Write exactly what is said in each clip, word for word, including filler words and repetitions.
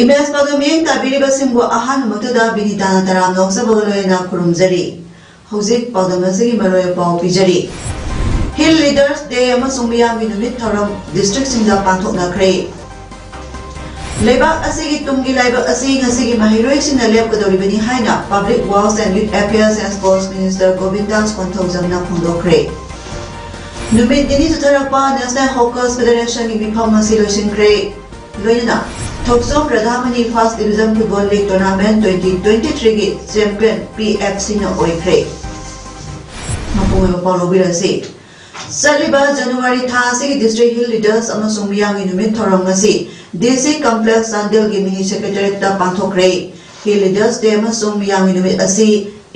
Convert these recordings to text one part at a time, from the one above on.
Image ꯄꯥꯎꯗꯝ ꯃꯤꯠꯌꯦꯡ ꯇꯥꯕꯤꯔꯤꯕꯁꯤꯡꯕꯨ ꯑꯍꯥꯟꯕꯃꯛꯇꯗ ꯕꯤꯅꯤꯇꯥꯅ ꯇꯔꯥꯝꯅ ꯑꯣꯛꯆꯕꯒ ꯂꯣꯏꯅꯅ ꯈꯨꯔꯨꯝꯖꯔꯤ꯫ ꯍꯧꯖꯤꯛ ꯄꯥꯎꯗꯝ ꯑꯁꯤꯒꯤ ꯃꯔꯣꯏ ꯄꯥꯎ ꯄꯤꯖꯔꯤ꯫ ꯍꯤꯜ ꯂꯤꯗꯔꯁ ꯗꯦ ꯑꯃꯁꯨꯡ ꯃꯤꯌꯥꯝꯒꯤ ꯅꯨꯃꯤꯠ ꯊꯧꯔꯝ ꯗꯤꯁꯇ꯭ꯔꯤꯛꯁꯤꯡꯗ ꯄꯥꯡꯊꯣꯛꯅꯈ꯭ꯔꯦ꯫ ꯂꯩꯕꯥꯛ ꯑꯁꯤꯒꯤ ꯇꯨꯡꯒꯤ ꯂꯥꯏꯕꯛ ꯑꯁꯤ ꯉꯁꯤꯒꯤ ꯃꯍꯩꯔꯣꯏꯁꯤꯡꯅ ꯂꯦꯞꯀꯗꯧꯔꯤꯕꯅꯤ ꯍꯥꯏꯅ Public Works and Youth Affairs and Sports Minister ꯒꯣꯕꯤꯟꯗꯥꯁ ꯀꯣꯟꯊꯧꯖꯝꯅ ꯐꯣꯡꯗꯣꯛꯈ꯭ꯔꯦ꯫ ꯅꯨꯃꯤꯠ ꯅꯤꯅꯤ ꯆꯠꯊꯔꯛꯄ National Hawkers Federationꯒꯤ ꯃꯤꯐꯝ ꯑꯁꯤ ꯂꯣꯏꯁꯤꯟꯈ꯭ꯔꯦ꯫ ꯂꯣꯏꯅꯅ ꯊꯣꯛꯆꯣꯝ ꯔꯥꯙꯥꯃꯅꯤ First Division Football League Tournament twenty twenty-threeꯒꯤ champion PFCꯅ ꯑꯣꯏꯈ꯭ꯔꯦ꯫ ꯃꯄꯨꯡ ꯑꯣꯏꯕ ꯄꯥꯎ ꯂꯧꯕꯤꯔꯁꯤ꯫ ꯆꯠꯂꯤꯕ ꯖꯅꯋꯥꯔꯤ ꯊꯥ ꯑꯁꯤꯒꯤ District Hill Leaders ꯑꯃꯁꯨꯡ ꯃꯤꯌꯥꯝꯒꯤ ꯅꯨꯃꯤꯠ ꯊꯧꯔꯝ ꯑꯁꯤ DC Complex ꯆꯥꯟꯗꯦꯜꯒꯤ Mini Secretariatꯇ ꯄꯥꯡꯊꯣꯛꯈ꯭ꯔꯦ꯫ Hill Leaders Day ꯑꯃꯁꯨꯡ ꯃꯤꯌꯥꯝꯒꯤ ꯅꯨꯃꯤꯠ ꯑꯁꯤ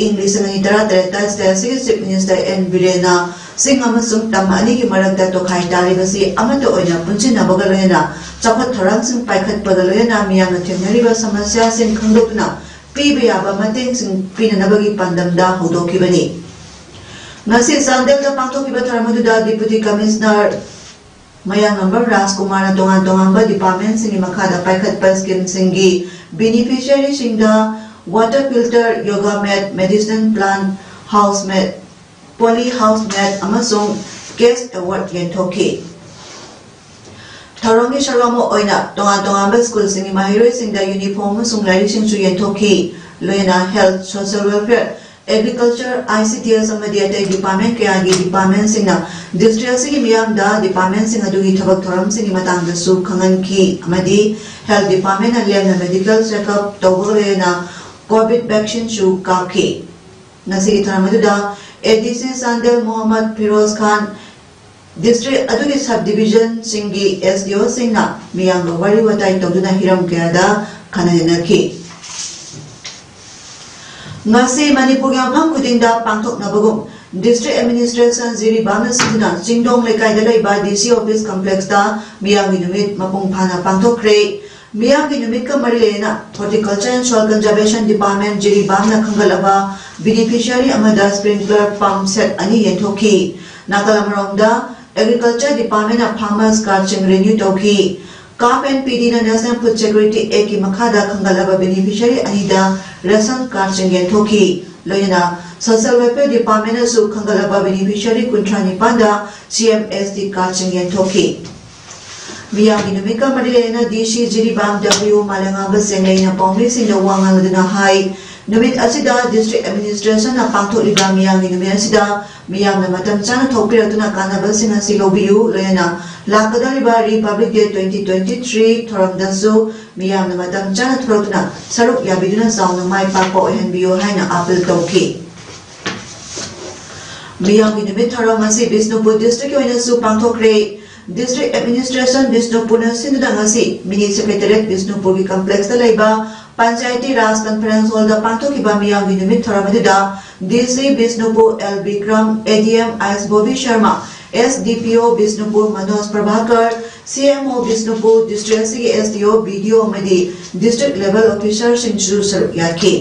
ꯏꯪ ꯂꯤꯁꯤꯡ ꯑꯅꯤ ꯇꯔꯥꯇꯔꯦꯠꯇ state ꯑꯁꯤꯒꯤ Chief Minister N ꯕꯤꯔꯦꯟꯅ ꯆꯤꯡ ꯑꯃꯁꯨꯡ ꯇꯝ ꯑꯅꯤꯒꯤ ꯃꯔꯛꯇ ꯇꯣꯈꯥꯏ ꯇꯥꯔꯤꯕꯁꯤ ꯑꯃꯠꯇ ꯑꯣꯏꯅ ꯄꯨꯟꯁꯤꯟꯅꯕꯒ ꯂꯣꯏꯅꯅ ꯆꯥꯎꯈꯠ ꯊꯧꯔꯥꯡꯁꯤꯡ ꯄꯥꯏꯈꯠꯄꯒ ꯂꯣꯏꯅꯅ ꯃꯤꯌꯥꯝꯅ ꯊꯦꯡꯅꯔꯤꯕ ꯁꯃꯁ꯭ꯌꯥꯁꯤꯡ ꯈꯪꯗꯣꯛꯇꯨꯅ ꯄꯤꯕ ꯌꯥꯕ ꯃꯇꯦꯡꯁꯤꯡ ꯄꯤꯅꯅꯕꯒꯤ ꯄꯥꯟꯗꯝꯗ ꯍꯧꯗꯣꯛꯈꯤꯕꯅꯤ꯫ ꯉꯁꯤ ꯆꯥꯟꯗꯦꯜꯗ ꯄꯥꯡꯊꯣꯛꯈꯤꯕ ꯊꯧꯔꯝ ꯑꯗꯨꯗ Deputy Commissioner ꯃꯌꯥꯡꯂꯝꯕꯝ ꯔꯥꯖꯀꯨꯃꯥꯔꯅ ꯇꯣꯉꯥꯟ ꯇꯣꯉꯥꯟꯕ departmentꯁꯤꯡꯒꯤ ꯃꯈꯥꯗ ꯄꯥꯏꯈꯠꯄ schemeꯁꯤꯡꯒꯤ beneficiaryꯁꯤꯡꯗ water filter, yoga mat, medicinal plant, house mat, poly house mat ꯑꯃꯁꯨꯡ cash award ꯌꯦꯟꯊꯣꯛꯈꯤ꯫ ꯊꯧꯔꯝꯒꯤ ꯁꯔꯨꯛ ꯑꯃ ꯑꯣꯏꯅ ꯇꯣꯉꯥꯟ ꯇꯣꯉꯥꯟꯕ schoolꯁꯤꯡꯒꯤ ꯃꯍꯩꯔꯣꯏꯁꯤꯡꯗ uniform ꯑꯃꯁꯨꯡ ꯂꯥꯏꯔꯤꯛꯁꯤꯡꯁꯨ ꯌꯦꯟꯊꯣꯛꯈꯤ꯫ ꯂꯣꯏꯅꯅ health, social welfare, agriculture, ICDS ꯑꯃꯗꯤ ꯑꯇꯩ department ꯀꯌꯥꯒꯤ departmentꯁꯤꯡꯅ district ꯑꯁꯤꯒꯤ ꯃꯤꯌꯥꯝꯗ departmentꯁꯤꯡ ꯑꯗꯨꯒꯤ ꯊꯕꯛ ꯊꯧꯔꯝꯁꯤꯡꯒꯤ ꯃꯇꯥꯡꯗꯁꯨ ꯈꯪꯍꯟꯈꯤ ꯑꯃꯗꯤ health departmentꯅ ꯂꯦꯝꯅ medical checkup ꯇꯧꯕꯒ ꯂꯣꯏꯅꯅ COVID vaccineꯁꯨ ꯀꯥꯞꯈꯤ꯫ ꯉꯁꯤꯒꯤ ꯊꯧꯔꯝ ꯑꯗꯨꯗ ADC ꯆꯥꯟꯗꯦꯜ ꯃꯣꯍꯝꯃꯗ ꯐꯤꯔꯣꯖ ꯈꯥꯟ, ꯗꯤꯁꯇ꯭ꯔꯤꯛ ꯑꯗꯨꯒꯤ ꯁꯕ ꯗꯤꯕꯤꯖꯟꯁꯤꯡꯒꯤ ꯑꯦꯁ ꯗꯤ ꯑꯣꯁꯤꯡꯅ ꯃꯤꯌꯥꯝꯒ ꯋꯥꯔꯤ ꯋꯥꯇꯥꯏ ꯇꯧꯗꯨꯅ ꯍꯤꯔꯝ ꯀꯌꯥꯗ ꯈꯟꯅ ꯅꯩꯅꯈꯤ꯫ ꯉꯁꯤ ꯃꯅꯤꯄꯨꯔꯒꯤ ꯃꯐꯝ ꯈꯨꯗꯤꯡꯗ ꯄꯥꯡꯊꯣꯛꯅꯕꯒꯨꯝ ꯗꯤꯁꯇ꯭ꯔꯤꯛ ꯑꯦꯗꯃꯤꯅꯤꯁꯇ꯭ꯔꯦꯁꯟ ꯖꯤꯔꯤꯕꯥꯝꯅ ꯁꯤꯟꯗꯨꯅ ꯆꯤꯡꯗꯣꯡ ꯂꯩꯀꯥꯏꯗ ꯂꯩꯕ ꯗꯤ ꯁꯤ ꯑꯣꯐꯤꯁ ꯀꯝꯄ꯭ꯂꯦꯛꯁꯇ ꯃꯤꯌꯥꯝꯒꯤ ꯅꯨꯃꯤꯠ ꯃꯄꯨꯡ ꯐꯥꯅ ꯄꯥꯡꯊꯣꯛꯈ꯭ꯔꯦ꯫ ꯃꯤꯌꯥꯝꯒꯤ ꯅꯨꯃꯤꯠꯀ ꯃꯔꯤ ꯂꯩꯅꯅ Horticulture and Soil Conservation Department ꯖꯤꯔꯤꯕꯥꯝꯅ ꯈꯟꯒꯠꯂꯕ ꯕꯤꯅꯤꯐꯤꯁꯤꯌꯥꯔꯤ ꯑꯃꯗ ꯁ꯭ꯄ꯭ꯔꯤꯡꯀꯂꯔ ꯄꯝꯞ ꯁꯦꯠ ꯑꯅꯤ ꯌꯦꯟꯊꯣꯛꯈꯤ꯫ ꯅꯥꯀꯜ ꯑꯃꯔꯣꯝꯗ, ꯑꯦꯒ꯭ꯔꯤꯀꯜꯆꯔ ꯗꯤꯄꯥꯔꯠꯃꯦꯟꯅ ꯐꯥꯔꯃꯔꯁ ꯀꯥꯔꯗꯁꯤꯡ ꯔꯤꯅ꯭ꯌꯨ ꯇꯧꯈꯤ꯫ ꯀꯥꯞ ꯑꯦꯟ ꯄꯤ ꯗꯤꯅ ꯅꯦꯁꯅꯦꯜ ꯐꯨꯗ ꯁꯦꯀ꯭ꯌꯨꯔꯤꯇꯤ ꯑꯦꯛꯀꯤ ꯃꯈꯥꯗ ꯈꯟꯒꯠꯂꯕ ꯕꯦꯅꯤꯐꯤꯁꯤꯌꯔꯤ ꯑꯅꯤꯗ ꯔꯦꯁꯟ ꯀꯥꯔꯗꯁꯤꯡ ꯌꯦꯟꯊꯣꯛꯈꯤ꯫ ꯂꯣꯏꯅꯅ ꯁꯣꯁꯤꯌꯦꯜ ꯋꯦꯜꯐꯤꯌꯔ ꯗꯤꯄꯥꯔꯠꯃꯦꯟꯅꯁꯨ ꯈꯟꯒꯠꯂꯕ ꯕꯦꯅꯤꯐꯤꯁꯤꯌꯔꯤ ꯀꯨꯟꯊ꯭ꯔꯥ ꯅꯤꯄꯥꯟꯗ ꯁꯤ ꯑꯦꯝ ꯑꯦꯁ ꯇꯤ ꯀꯥꯔꯗꯁꯤꯡ ꯌꯦꯟꯊꯣꯛꯈꯤ꯫ ꯃꯤꯌꯥꯝꯒꯤ ꯅꯨꯃꯤꯠꯀ ꯃꯔꯤ ꯂꯩꯅꯅ ꯗꯤ ꯁꯤ ꯖꯤꯔꯤꯕꯥꯝ ꯗꯕ꯭ꯂꯤꯎ ꯃꯥꯂꯦꯉꯥꯝꯕ ꯁꯦꯡꯂꯩꯅ ꯄꯥꯎꯃꯤꯁꯤꯡꯗ ꯋꯥ ꯉꯥꯡꯂꯗꯨꯅ ꯍꯥꯏ, ꯅꯨꯃꯤꯠ ꯑꯁꯤꯗ ꯗꯤꯁꯇ꯭ꯔꯤꯛ ꯑꯦꯗꯃꯤꯅꯤꯁꯇ꯭ꯔꯦꯁꯟꯅ ꯄꯥꯡꯊꯣꯛꯂꯤꯕ ꯃꯤꯌꯥꯝꯒꯤ ꯅꯨꯃꯤꯠ ꯑꯁꯤꯗ ꯃꯤꯌꯥꯝꯅ ꯃꯇꯝ ꯆꯥꯅ ꯊꯣꯛꯄꯤꯔꯛꯇꯨꯅ ꯀꯥꯟꯅꯕꯁꯤꯡ ꯑꯁꯤ ꯂꯧꯕꯤꯌꯨ, ꯂꯣꯏꯅꯅ ꯂꯥꯛꯀꯗꯧꯔꯤꯕ republic day twenty twenty three ꯊꯧꯔꯝꯗꯁꯨ ꯃꯤꯌꯥꯝꯅ ꯃꯇꯝ ꯆꯥꯅ ꯊꯣꯛꯂꯛꯇꯨꯅ ꯁꯔꯨꯛ ꯌꯥꯕꯤꯗꯨꯅ ꯆꯥꯎꯅ ꯃꯥꯏ ꯄꯥꯛꯄ ꯑꯣꯏꯍꯟꯕꯤꯌꯨ ꯍꯥꯏꯅ ꯑꯥꯄꯤꯜ ꯇꯧꯈꯤ꯫ ꯃꯤꯌꯥꯝꯒꯤ ꯅꯨꯃꯤꯠ ꯊꯧꯔꯝ ꯑꯁꯤ ꯕꯤꯁꯅꯨꯄꯨꯔ ꯗꯤꯁꯇ꯭ꯔꯤꯛꯀꯤ ꯑꯣꯏꯅꯁꯨ ꯄꯥꯡꯊꯣꯛꯈ꯭ꯔꯦ꯫ ꯗꯤꯁꯇ꯭ꯔꯤꯛ ꯑꯦꯗꯃꯤꯅꯤꯁꯇ꯭ꯔꯦꯁꯟ ꯕꯤꯁꯅꯨꯄꯨꯔꯅ ꯁꯤꯟꯗꯨꯅ ꯉꯁꯤ ꯃꯤꯅꯤ ꯁꯦꯀ꯭ꯔꯦꯇꯦꯔꯤꯌꯦꯠ ꯕꯤꯁꯅꯨꯄꯨꯔꯒꯤ ꯀꯝꯄ꯭ꯂꯦꯛꯁꯇ ꯂꯩꯕ ꯄꯟꯆꯥꯌꯇꯤ ꯔꯥꯖ ꯀꯟꯐꯔꯦꯟꯁ ꯍꯣꯜꯗ ꯄꯥꯡꯊꯣꯛꯈꯤꯕ ꯃꯤꯌꯥꯝꯒꯤ ꯅꯨꯃꯤꯠ ꯊꯧꯔꯝ ꯑꯗꯨꯗ D C Bishnupur L Bikram, A D M ꯑꯥꯏꯁ Bobby Sharma, S D P O Bishnupur Manoj Prabhakar, ꯁꯤ ꯑꯦꯝ ꯑꯣ ꯕꯤꯁꯅꯨꯄꯨꯔ, ꯗꯤꯁꯇ꯭ꯔꯤꯛ ꯑꯁꯤꯒꯤ ꯑꯦꯁ ꯗꯤ ꯑꯣ, ꯕꯤ ꯗꯤ ꯑꯣ ꯑꯃꯗꯤ ꯗꯤꯁꯇ꯭ꯔꯤꯛ ꯂꯦꯚꯦꯜ ꯑꯣꯐꯤꯁꯔꯁꯤꯡꯁꯨ ꯁꯔꯨꯛ ꯌꯥꯈꯤ꯫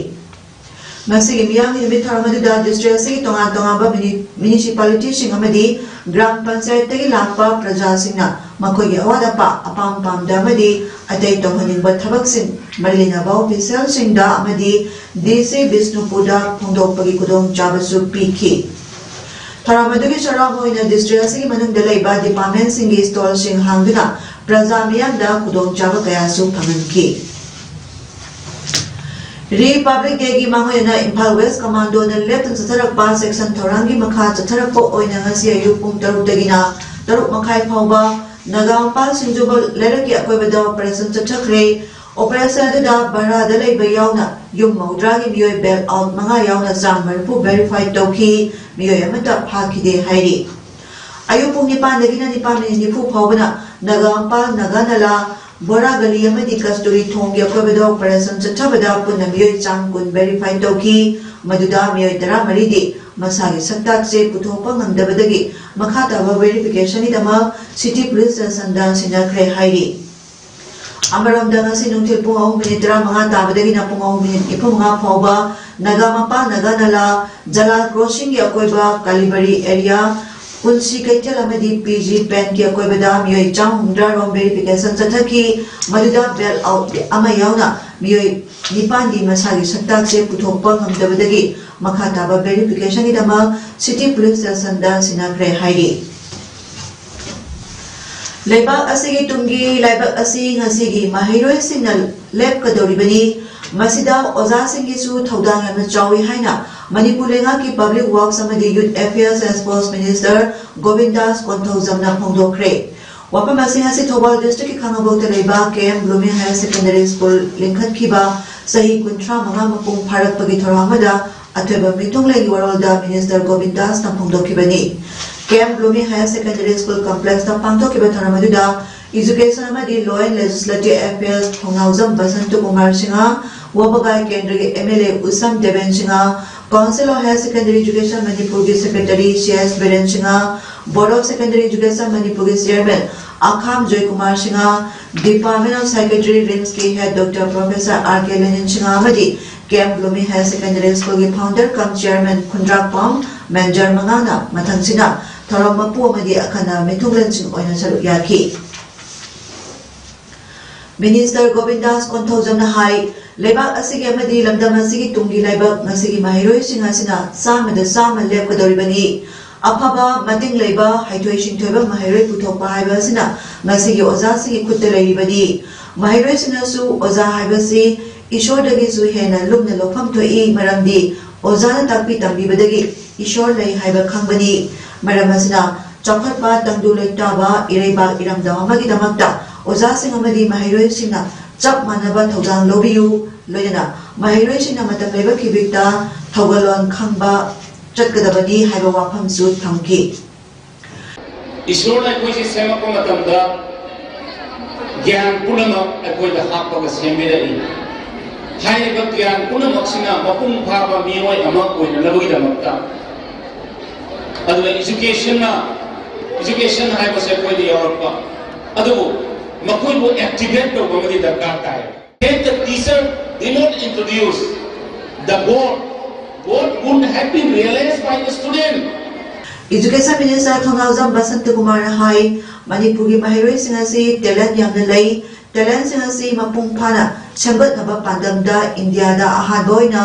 ꯉꯁꯤꯒꯤ ꯃꯤꯌꯥꯝꯒꯤ ꯅꯨꯃꯤꯠ ꯊꯧꯔꯝ ꯑꯗꯨꯗ ꯗꯤꯁꯇ꯭ꯔꯤꯛ ꯑꯁꯤꯒꯤ ꯇꯣꯉꯥꯟ ꯇꯣꯉꯥꯟꯕ ꯃꯤꯅꯤ-, ꯃ꯭ꯌꯨꯅꯤꯁꯤꯄꯥꯂꯤꯇꯤꯁꯤꯡ ꯑꯃꯗꯤ ꯒ꯭ꯔꯥꯝ ꯄꯟꯆꯥꯌꯠꯇꯒꯤ ꯂꯥꯛꯄ ꯄ꯭ꯔꯖꯥꯁꯤꯡꯅ ꯃꯈꯣꯏꯒꯤ ꯑꯋꯥꯠ ꯑꯄꯥ, ꯑꯄꯥꯝ ꯄꯥꯝꯗ ꯑꯃꯗꯤ ꯑꯇꯩ ꯇꯧꯍꯟꯅꯤꯡꯕ ꯊꯕꯛꯁꯤꯡ ꯃꯔꯤ ꯂꯩꯅꯕ ꯑꯣꯐꯤꯁꯤꯌꯦꯜꯁꯤꯡꯗ ꯑꯃꯗꯤ ꯗꯤ ꯁꯤ ꯕꯤꯁꯅꯨꯄꯨꯔꯗ ꯐꯣꯡꯗꯣꯛꯄꯒꯤ ꯈꯨꯗꯣꯡꯆꯥꯕꯁꯨ ꯄꯤꯈꯤ꯫ ꯊꯧꯔꯝ ꯑꯗꯨꯒꯤ ꯁꯔꯨꯛ ꯑꯣꯏꯅ ꯗꯤꯁꯇ꯭ꯔꯤꯛ ꯑꯁꯤꯒꯤ ꯃꯅꯨꯡꯗ ꯂꯩꯕ ꯗꯤꯄꯥꯔꯠꯃꯦꯟꯁꯤꯡꯒꯤ ꯁ꯭ꯇꯣꯜꯁꯤꯡ ꯍꯥꯡꯗꯨꯅ ꯄ꯭ꯔꯖꯥ ꯃꯤꯌꯥꯝꯗ ꯈꯨꯗꯣꯡꯆꯥꯕ ꯀꯌꯥꯁꯨ ꯐꯪꯍꯟꯈꯤ꯫ ꯔꯤꯄꯕ꯭ꯂꯤꯛ ꯗꯦꯒꯤ ꯃꯥꯡꯑꯣꯏꯅꯅ ꯏꯝꯐꯥꯜ ꯋꯦꯁ ꯀꯃꯥꯟꯗꯣꯅ ꯂꯦꯞꯇꯅ ꯆꯠꯊꯔꯛꯄ ꯁꯦꯛꯁꯟ ꯊꯧꯔꯥꯡꯒꯤ ꯃꯈꯥ ꯆꯠꯊꯔꯛꯄ ꯑꯣꯏꯅ ꯉꯁꯤ ꯑꯌꯨꯛ ꯄꯨꯡ ꯇꯔꯨꯛꯇꯒꯤꯅ ꯇꯔꯨꯛ ꯃꯈꯥꯏ ꯐꯥꯎꯕ ꯅꯒꯥ ꯃꯄꯥꯜ ꯁꯤꯡꯖꯨꯕ ꯂꯩꯔꯛꯀꯤ ꯑꯀꯣꯏꯕꯗ ꯑꯣꯄꯔꯦꯁꯟ ꯆꯠꯊꯈ꯭ꯔꯦ꯫ ꯑꯣꯄꯔꯦꯁꯟ ꯑꯗꯨꯗ ꯚꯔꯥꯗ ꯂꯩꯕ ꯌꯥꯎꯅ ꯌꯨꯝ ꯃꯧꯗ꯭ꯔꯥꯒꯤ ꯃꯤꯑꯣꯏ ꯕꯦꯜ ꯑꯥꯎꯠ ꯃꯉꯥ ꯌꯥꯎꯅ ꯆꯥꯝ ꯃꯔꯤꯐꯨ ꯚꯦꯔꯤꯐꯥꯏ ꯇꯧꯈꯤ꯫ ꯃꯤꯑꯣꯏ ꯑꯃꯠꯇ ꯐꯥꯈꯤꯗꯦ ꯍꯥꯏꯔꯤ꯫ ꯑꯌꯨꯛ ꯄꯨꯡ ꯅꯤꯄꯥꯟꯗꯒꯤꯅ ꯅꯤꯄꯥꯟ ꯃꯤꯅꯤꯠ ꯅꯤꯐꯨ ꯐꯥꯎꯕꯅ ꯅꯥꯒꯥ ꯃꯄꯥꯜ, ꯅꯥꯒꯥ ꯅꯂꯥ, ꯕꯣꯔꯥ ꯒꯂꯤ ꯑꯃꯗꯤ ꯀꯁꯇꯨꯔꯤ ꯊꯣꯡꯒꯤ ꯑꯀꯣꯏꯕꯗ ꯑꯣꯄꯔꯦꯁꯟ ꯆꯠꯊꯕꯗ ꯄꯨꯟꯅ ꯃꯤꯑꯣꯏ ꯆꯥꯝ ꯀꯨꯟ ꯚꯦꯔꯤꯐꯥꯏ ꯇꯧꯈꯤ꯫ ꯃꯗꯨꯗ ꯃꯤꯑꯣꯏ ꯇꯔꯥꯃꯔꯤꯗꯤ ꯃꯁꯥꯒꯤ ꯁꯛꯇꯥꯛꯁꯦ ꯄꯨꯊꯣꯛꯄ ꯉꯝꯗꯕꯗꯒꯤ ꯃꯈꯥ ꯇꯥꯕ ꯚꯦꯔꯤꯐꯤꯀꯦꯁꯟꯒꯤꯗꯃꯛ ꯁꯤꯇꯤ ꯄꯨꯂꯤꯁ ꯁ꯭ꯇꯦꯁꯟꯗ ꯁꯤꯟꯅꯈ꯭ꯔꯦ ꯍꯥꯏꯔꯤ꯫ ꯑꯃꯔꯣꯝꯗ, ꯉꯁꯤ ꯅꯨꯡꯊꯤꯜ ꯄꯨꯡ ꯑꯍꯨꯝ ꯃꯤꯅꯤꯠ ꯇꯔꯥꯃꯉꯥ ꯇꯥꯕꯗꯒꯤꯅ ꯄꯨꯡ ꯑꯍꯨꯝ ꯃꯤꯅꯤꯠ ꯅꯤꯐꯨꯃꯉꯥ ꯐꯥꯎꯕ ꯅꯥꯒꯥ ꯃꯄꯥꯜ, ꯅꯥꯒꯥ ꯅꯂꯥ, ꯖꯂꯥꯜ ꯀ꯭ꯔꯣꯁꯤꯡꯒꯤ ꯑꯀꯣꯏꯕ ꯀꯥꯂꯤꯕꯔꯤ ꯑꯦꯔꯤꯌꯥ, ꯄꯨꯟꯁꯤ ꯀꯩꯊꯦꯜ ꯑꯃꯗꯤ ꯄꯤ ꯖꯤ ꯄꯦꯟꯠꯀꯤ ꯑꯀꯣꯏꯕꯗ ꯃꯤꯑꯣꯏ ꯆꯥꯝ ꯍꯨꯝꯗ꯭ꯔꯥ ꯔꯣꯝ ꯚꯦꯔꯤꯐꯤꯀꯦꯁꯟ ꯆꯠꯊꯈꯤ꯫ ꯃꯗꯨꯗ ꯕꯦꯜ ꯑꯥꯎꯠ ꯑꯃ ꯌꯥꯎꯅ ꯃꯤꯑꯣꯏ ꯅꯤꯄꯥꯟꯗꯤ ꯃꯁꯥꯒꯤ ꯁꯛꯇꯥꯛꯁꯦ ꯄꯨꯊꯣꯛꯄ ꯉꯝꯗꯕꯗꯒꯤ ꯃꯈꯥ ꯇꯥꯕ ꯚꯦꯔꯤꯐꯤꯀꯦꯁꯟꯒꯤꯗꯃꯛ ꯁꯤꯇꯤ ꯄꯨꯂꯤꯁ ꯁ꯭ꯇꯦꯁꯟꯗ ꯁꯤꯟꯅꯈ꯭ꯔꯦ ꯍꯥꯏꯔꯤ꯫ ꯂꯩꯕꯥꯛ ꯑꯁꯤꯒꯤ ꯇꯨꯡꯒꯤ ꯂꯥꯏꯕꯛ ꯑꯁꯤ ꯉꯁꯤꯒꯤ ꯃꯍꯩꯔꯣꯏꯁꯤꯡꯅ ꯂꯦꯞꯀꯗꯧꯔꯤꯕꯅꯤ꯫ ꯃꯁꯤꯗ ꯑꯣꯖꯥꯁꯤꯡꯒꯤꯁꯨ ꯊꯧꯗꯥꯡ ꯌꯥꯝꯅ ꯆꯥꯎꯏ ꯍꯥꯏꯅ ꯃꯅꯤꯄꯨꯔ ꯂꯩꯉꯥꯛꯀꯤ ꯄꯕ꯭ꯂꯤꯛ ꯋꯥꯔꯛꯁ ꯑꯃꯗꯤ youth affairs and sports minister Govindas ꯀꯣꯟꯊꯧꯖꯝꯅ ꯐꯣꯡꯗꯣꯛꯈ꯭ꯔꯦ꯫ ꯋꯥꯐꯝ ꯑꯁꯤ ꯉꯁꯤ ꯊꯧꯕꯥꯜ ꯗꯤꯁꯇ꯭ꯔꯤꯛꯀꯤ ꯈꯥꯉꯕꯣꯛꯇ ꯂꯩꯕ K M blooming higher secondary school ꯂꯤꯡꯈꯠꯈꯤꯕ ꯆꯍꯤ ꯀꯨꯟꯊ꯭ꯔꯥ ꯃꯉꯥ ꯃꯄꯨꯡ ꯐꯥꯔꯛꯄꯒꯤ ꯊꯧꯔꯝ ꯑꯃꯗ ꯑꯊꯣꯏꯕ ꯃꯤꯊꯨꯡꯂꯦꯟꯒꯤ ꯋꯥꯔꯣꯜꯗ ꯃꯤꯅꯤꯁꯇꯔ ꯒꯣꯕꯤꯟꯗꯥꯁꯅ ꯐꯣꯡꯗꯣꯛꯈꯤꯕꯅꯤ꯫ K M blooming higher secondary school ꯀꯝꯄ꯭ꯂꯦꯛꯁꯇ ꯄꯥꯡꯊꯣꯛꯈꯤꯕ ꯊꯧꯔꯝ ꯑꯗꯨꯗ ꯏꯖꯨꯀꯦꯁꯟ ꯑꯃꯗꯤ law and legislative affairs Thongnaojam Basanta Kumar Singh, ꯋꯥꯕꯒꯥꯏ ꯀꯦꯟꯗ꯭ꯔꯒꯤ M L A Usham Deben Singh, council of higher secondary education ꯃꯅꯤꯄꯨꯔꯒꯤ secretary C S Biren Singh, board of secondary education ꯃꯅꯤꯄꯨꯔꯒꯤ chairman Akham Joykumar Singh, department of psychiatry, ꯔꯤꯝꯁꯀꯤ head doctor professor R K Lenin Singh ꯑꯃꯗꯤ K M blooming higher secondary ꯁ꯭ꯀꯨꯜꯒꯤ founder cum chairman Khundrakpam Menjor ꯃꯉꯥꯡꯅ ꯃꯊꯪꯁꯤꯅ ꯊꯧꯔꯝ ꯃꯄꯨ ꯑꯃꯗꯤ ꯑꯈꯟꯅ ꯃꯤꯊꯨꯡꯂꯦꯟꯁꯤꯡ ꯑꯣꯏꯅ ꯁꯔꯨꯛ ꯌꯥꯈꯤ꯫ ꯃꯤꯅꯤꯁꯇꯔ ꯒꯣꯕꯤꯟꯗꯥꯁ ꯀꯣꯟꯊꯧꯖꯝꯅ ꯍꯥꯏ, ꯂꯩꯕꯥꯛ ꯑꯁꯤꯒꯤ ꯑꯃꯗꯤ ꯂꯝꯗꯝ ꯑꯁꯤꯒꯤ ꯇꯨꯡꯒꯤ ꯂꯥꯏꯕꯛ ꯉꯁꯤꯒꯤ ꯃꯍꯩꯔꯣꯏꯁꯤꯡ ꯑꯁꯤꯅ ꯆꯥꯝꯃꯗ ꯆꯥꯝꯃ ꯂꯦꯞꯀꯗꯧꯔꯤꯕꯅꯤ꯫ ꯑꯐꯕ, ꯃꯇꯤꯡ ꯂꯩꯕ, ꯍꯩꯊꯣꯏ ꯁꯤꯡꯊꯣꯏꯕ ꯃꯍꯩꯔꯣꯏ ꯄꯨꯊꯣꯛꯄ ꯍꯥꯏꯕ ꯑꯁꯤꯅ ꯉꯁꯤꯒꯤ ꯑꯣꯖꯥꯁꯤꯡꯒꯤ ꯈꯨꯠꯇ ꯂꯩꯔꯤꯕꯅꯤ꯫ ꯃꯍꯩꯔꯣꯏꯁꯤꯡꯅꯁꯨ ꯑꯣꯖꯥ ꯍꯥꯏꯕꯁꯤ ꯏꯁꯣꯔꯗꯒꯤꯁꯨ ꯍꯦꯟꯅ ꯂꯨꯝꯅ ꯂꯧꯐꯝ ꯊꯣꯛꯏ, ꯃꯔꯝꯗꯤ ꯑꯣꯖꯥꯅ ꯇꯥꯛꯄꯤ ꯇꯝꯕꯤꯕꯗꯒꯤ ꯏꯁꯣꯔ ꯂꯩ ꯍꯥꯏꯕ ꯈꯪꯕꯅꯤ꯫ ꯃꯔꯝ ꯑꯁꯤꯅ ꯆꯥꯎꯈꯠꯄ, ꯇꯪꯗꯨ ꯂꯩꯇꯥꯕ ꯏꯔꯩꯕꯥꯛ ꯏꯔꯝꯗꯝ ꯑꯃꯒꯤꯗꯃꯛꯇ ꯑꯣꯖꯥꯁꯤꯡ ꯑꯃꯗꯤ ꯃꯍꯩꯔꯣꯏꯁꯤꯡꯅ ꯆꯞ ꯃꯥꯟꯅꯕ ꯊꯧꯗꯥꯡ ꯂꯧꯕꯤꯌꯨ, ꯂꯣꯏꯅꯅ ꯃꯍꯩꯔꯣꯏꯁꯤꯡꯅ ꯃꯇꯝ ꯂꯩꯕ ꯈꯤꯕꯤꯛꯇ ꯊꯧꯒꯜꯂꯣꯟ ꯈꯪꯕ ꯆꯠꯀꯗꯕꯅꯤ ꯍꯥꯏꯕ ꯋꯥꯐꯝꯁꯨ ꯊꯝꯈꯤ꯫ ꯏꯁꯣꯔꯅ ꯑꯩꯈꯣꯏꯁꯦ ꯁꯦꯝꯃꯛꯄ ꯃꯇꯝꯗ ꯒ꯭ꯌꯥꯟ ꯄꯨꯝꯅꯃꯛ ꯑꯩꯈꯣꯏꯗ ꯍꯥꯞꯄꯒ ꯁꯦꯝꯕꯤꯔꯛꯏ꯫ ꯍꯥꯏꯔꯤꯕ ꯒ꯭ꯌꯥꯟ ꯄꯨꯝꯅꯃꯛꯁꯤꯅ ꯃꯄꯨꯡ ꯐꯥꯕ ꯃꯤꯑꯣꯏ ꯑꯃ ꯑꯣꯏꯅꯅꯕꯒꯤꯗꯃꯛꯇ꯫ ꯑꯗꯨꯅ educationꯅ education ꯍꯥꯏꯕꯁꯦ ꯑꯩꯈꯣꯏꯗ ꯌꯥꯎꯔꯛꯄ, ꯑꯗꯨꯕꯨ ꯃꯈꯣꯏꯕꯨ activate ꯇꯧꯕ ꯑꯃꯗꯤ ꯗꯔꯀꯥꯔ ꯇꯥꯏ꯫ If the teacher did not introduce the board, board wouldn't have been realized by the student. Education Minister ꯊꯧꯅꯥꯎꯖꯝ ꯕꯁꯟꯇ ꯀꯨꯃꯥꯔꯅ ꯍꯥꯏ, ꯃꯅꯤꯄꯨꯔꯒꯤ ꯃꯍꯩꯔꯣꯏꯁꯤꯡ ꯑꯁꯤ talent ꯌꯥꯝꯅ ꯂꯩ꯫ Talentꯁꯤꯡ ꯑꯁꯤ ꯃꯄꯨꯡ ꯐꯥꯅ ꯁꯦꯝꯒꯠꯅꯕ ꯄꯥꯟꯗꯝꯗ ꯏꯟꯗꯤꯌꯥꯗ ꯑꯍꯥꯟꯕ ꯑꯣꯏꯅ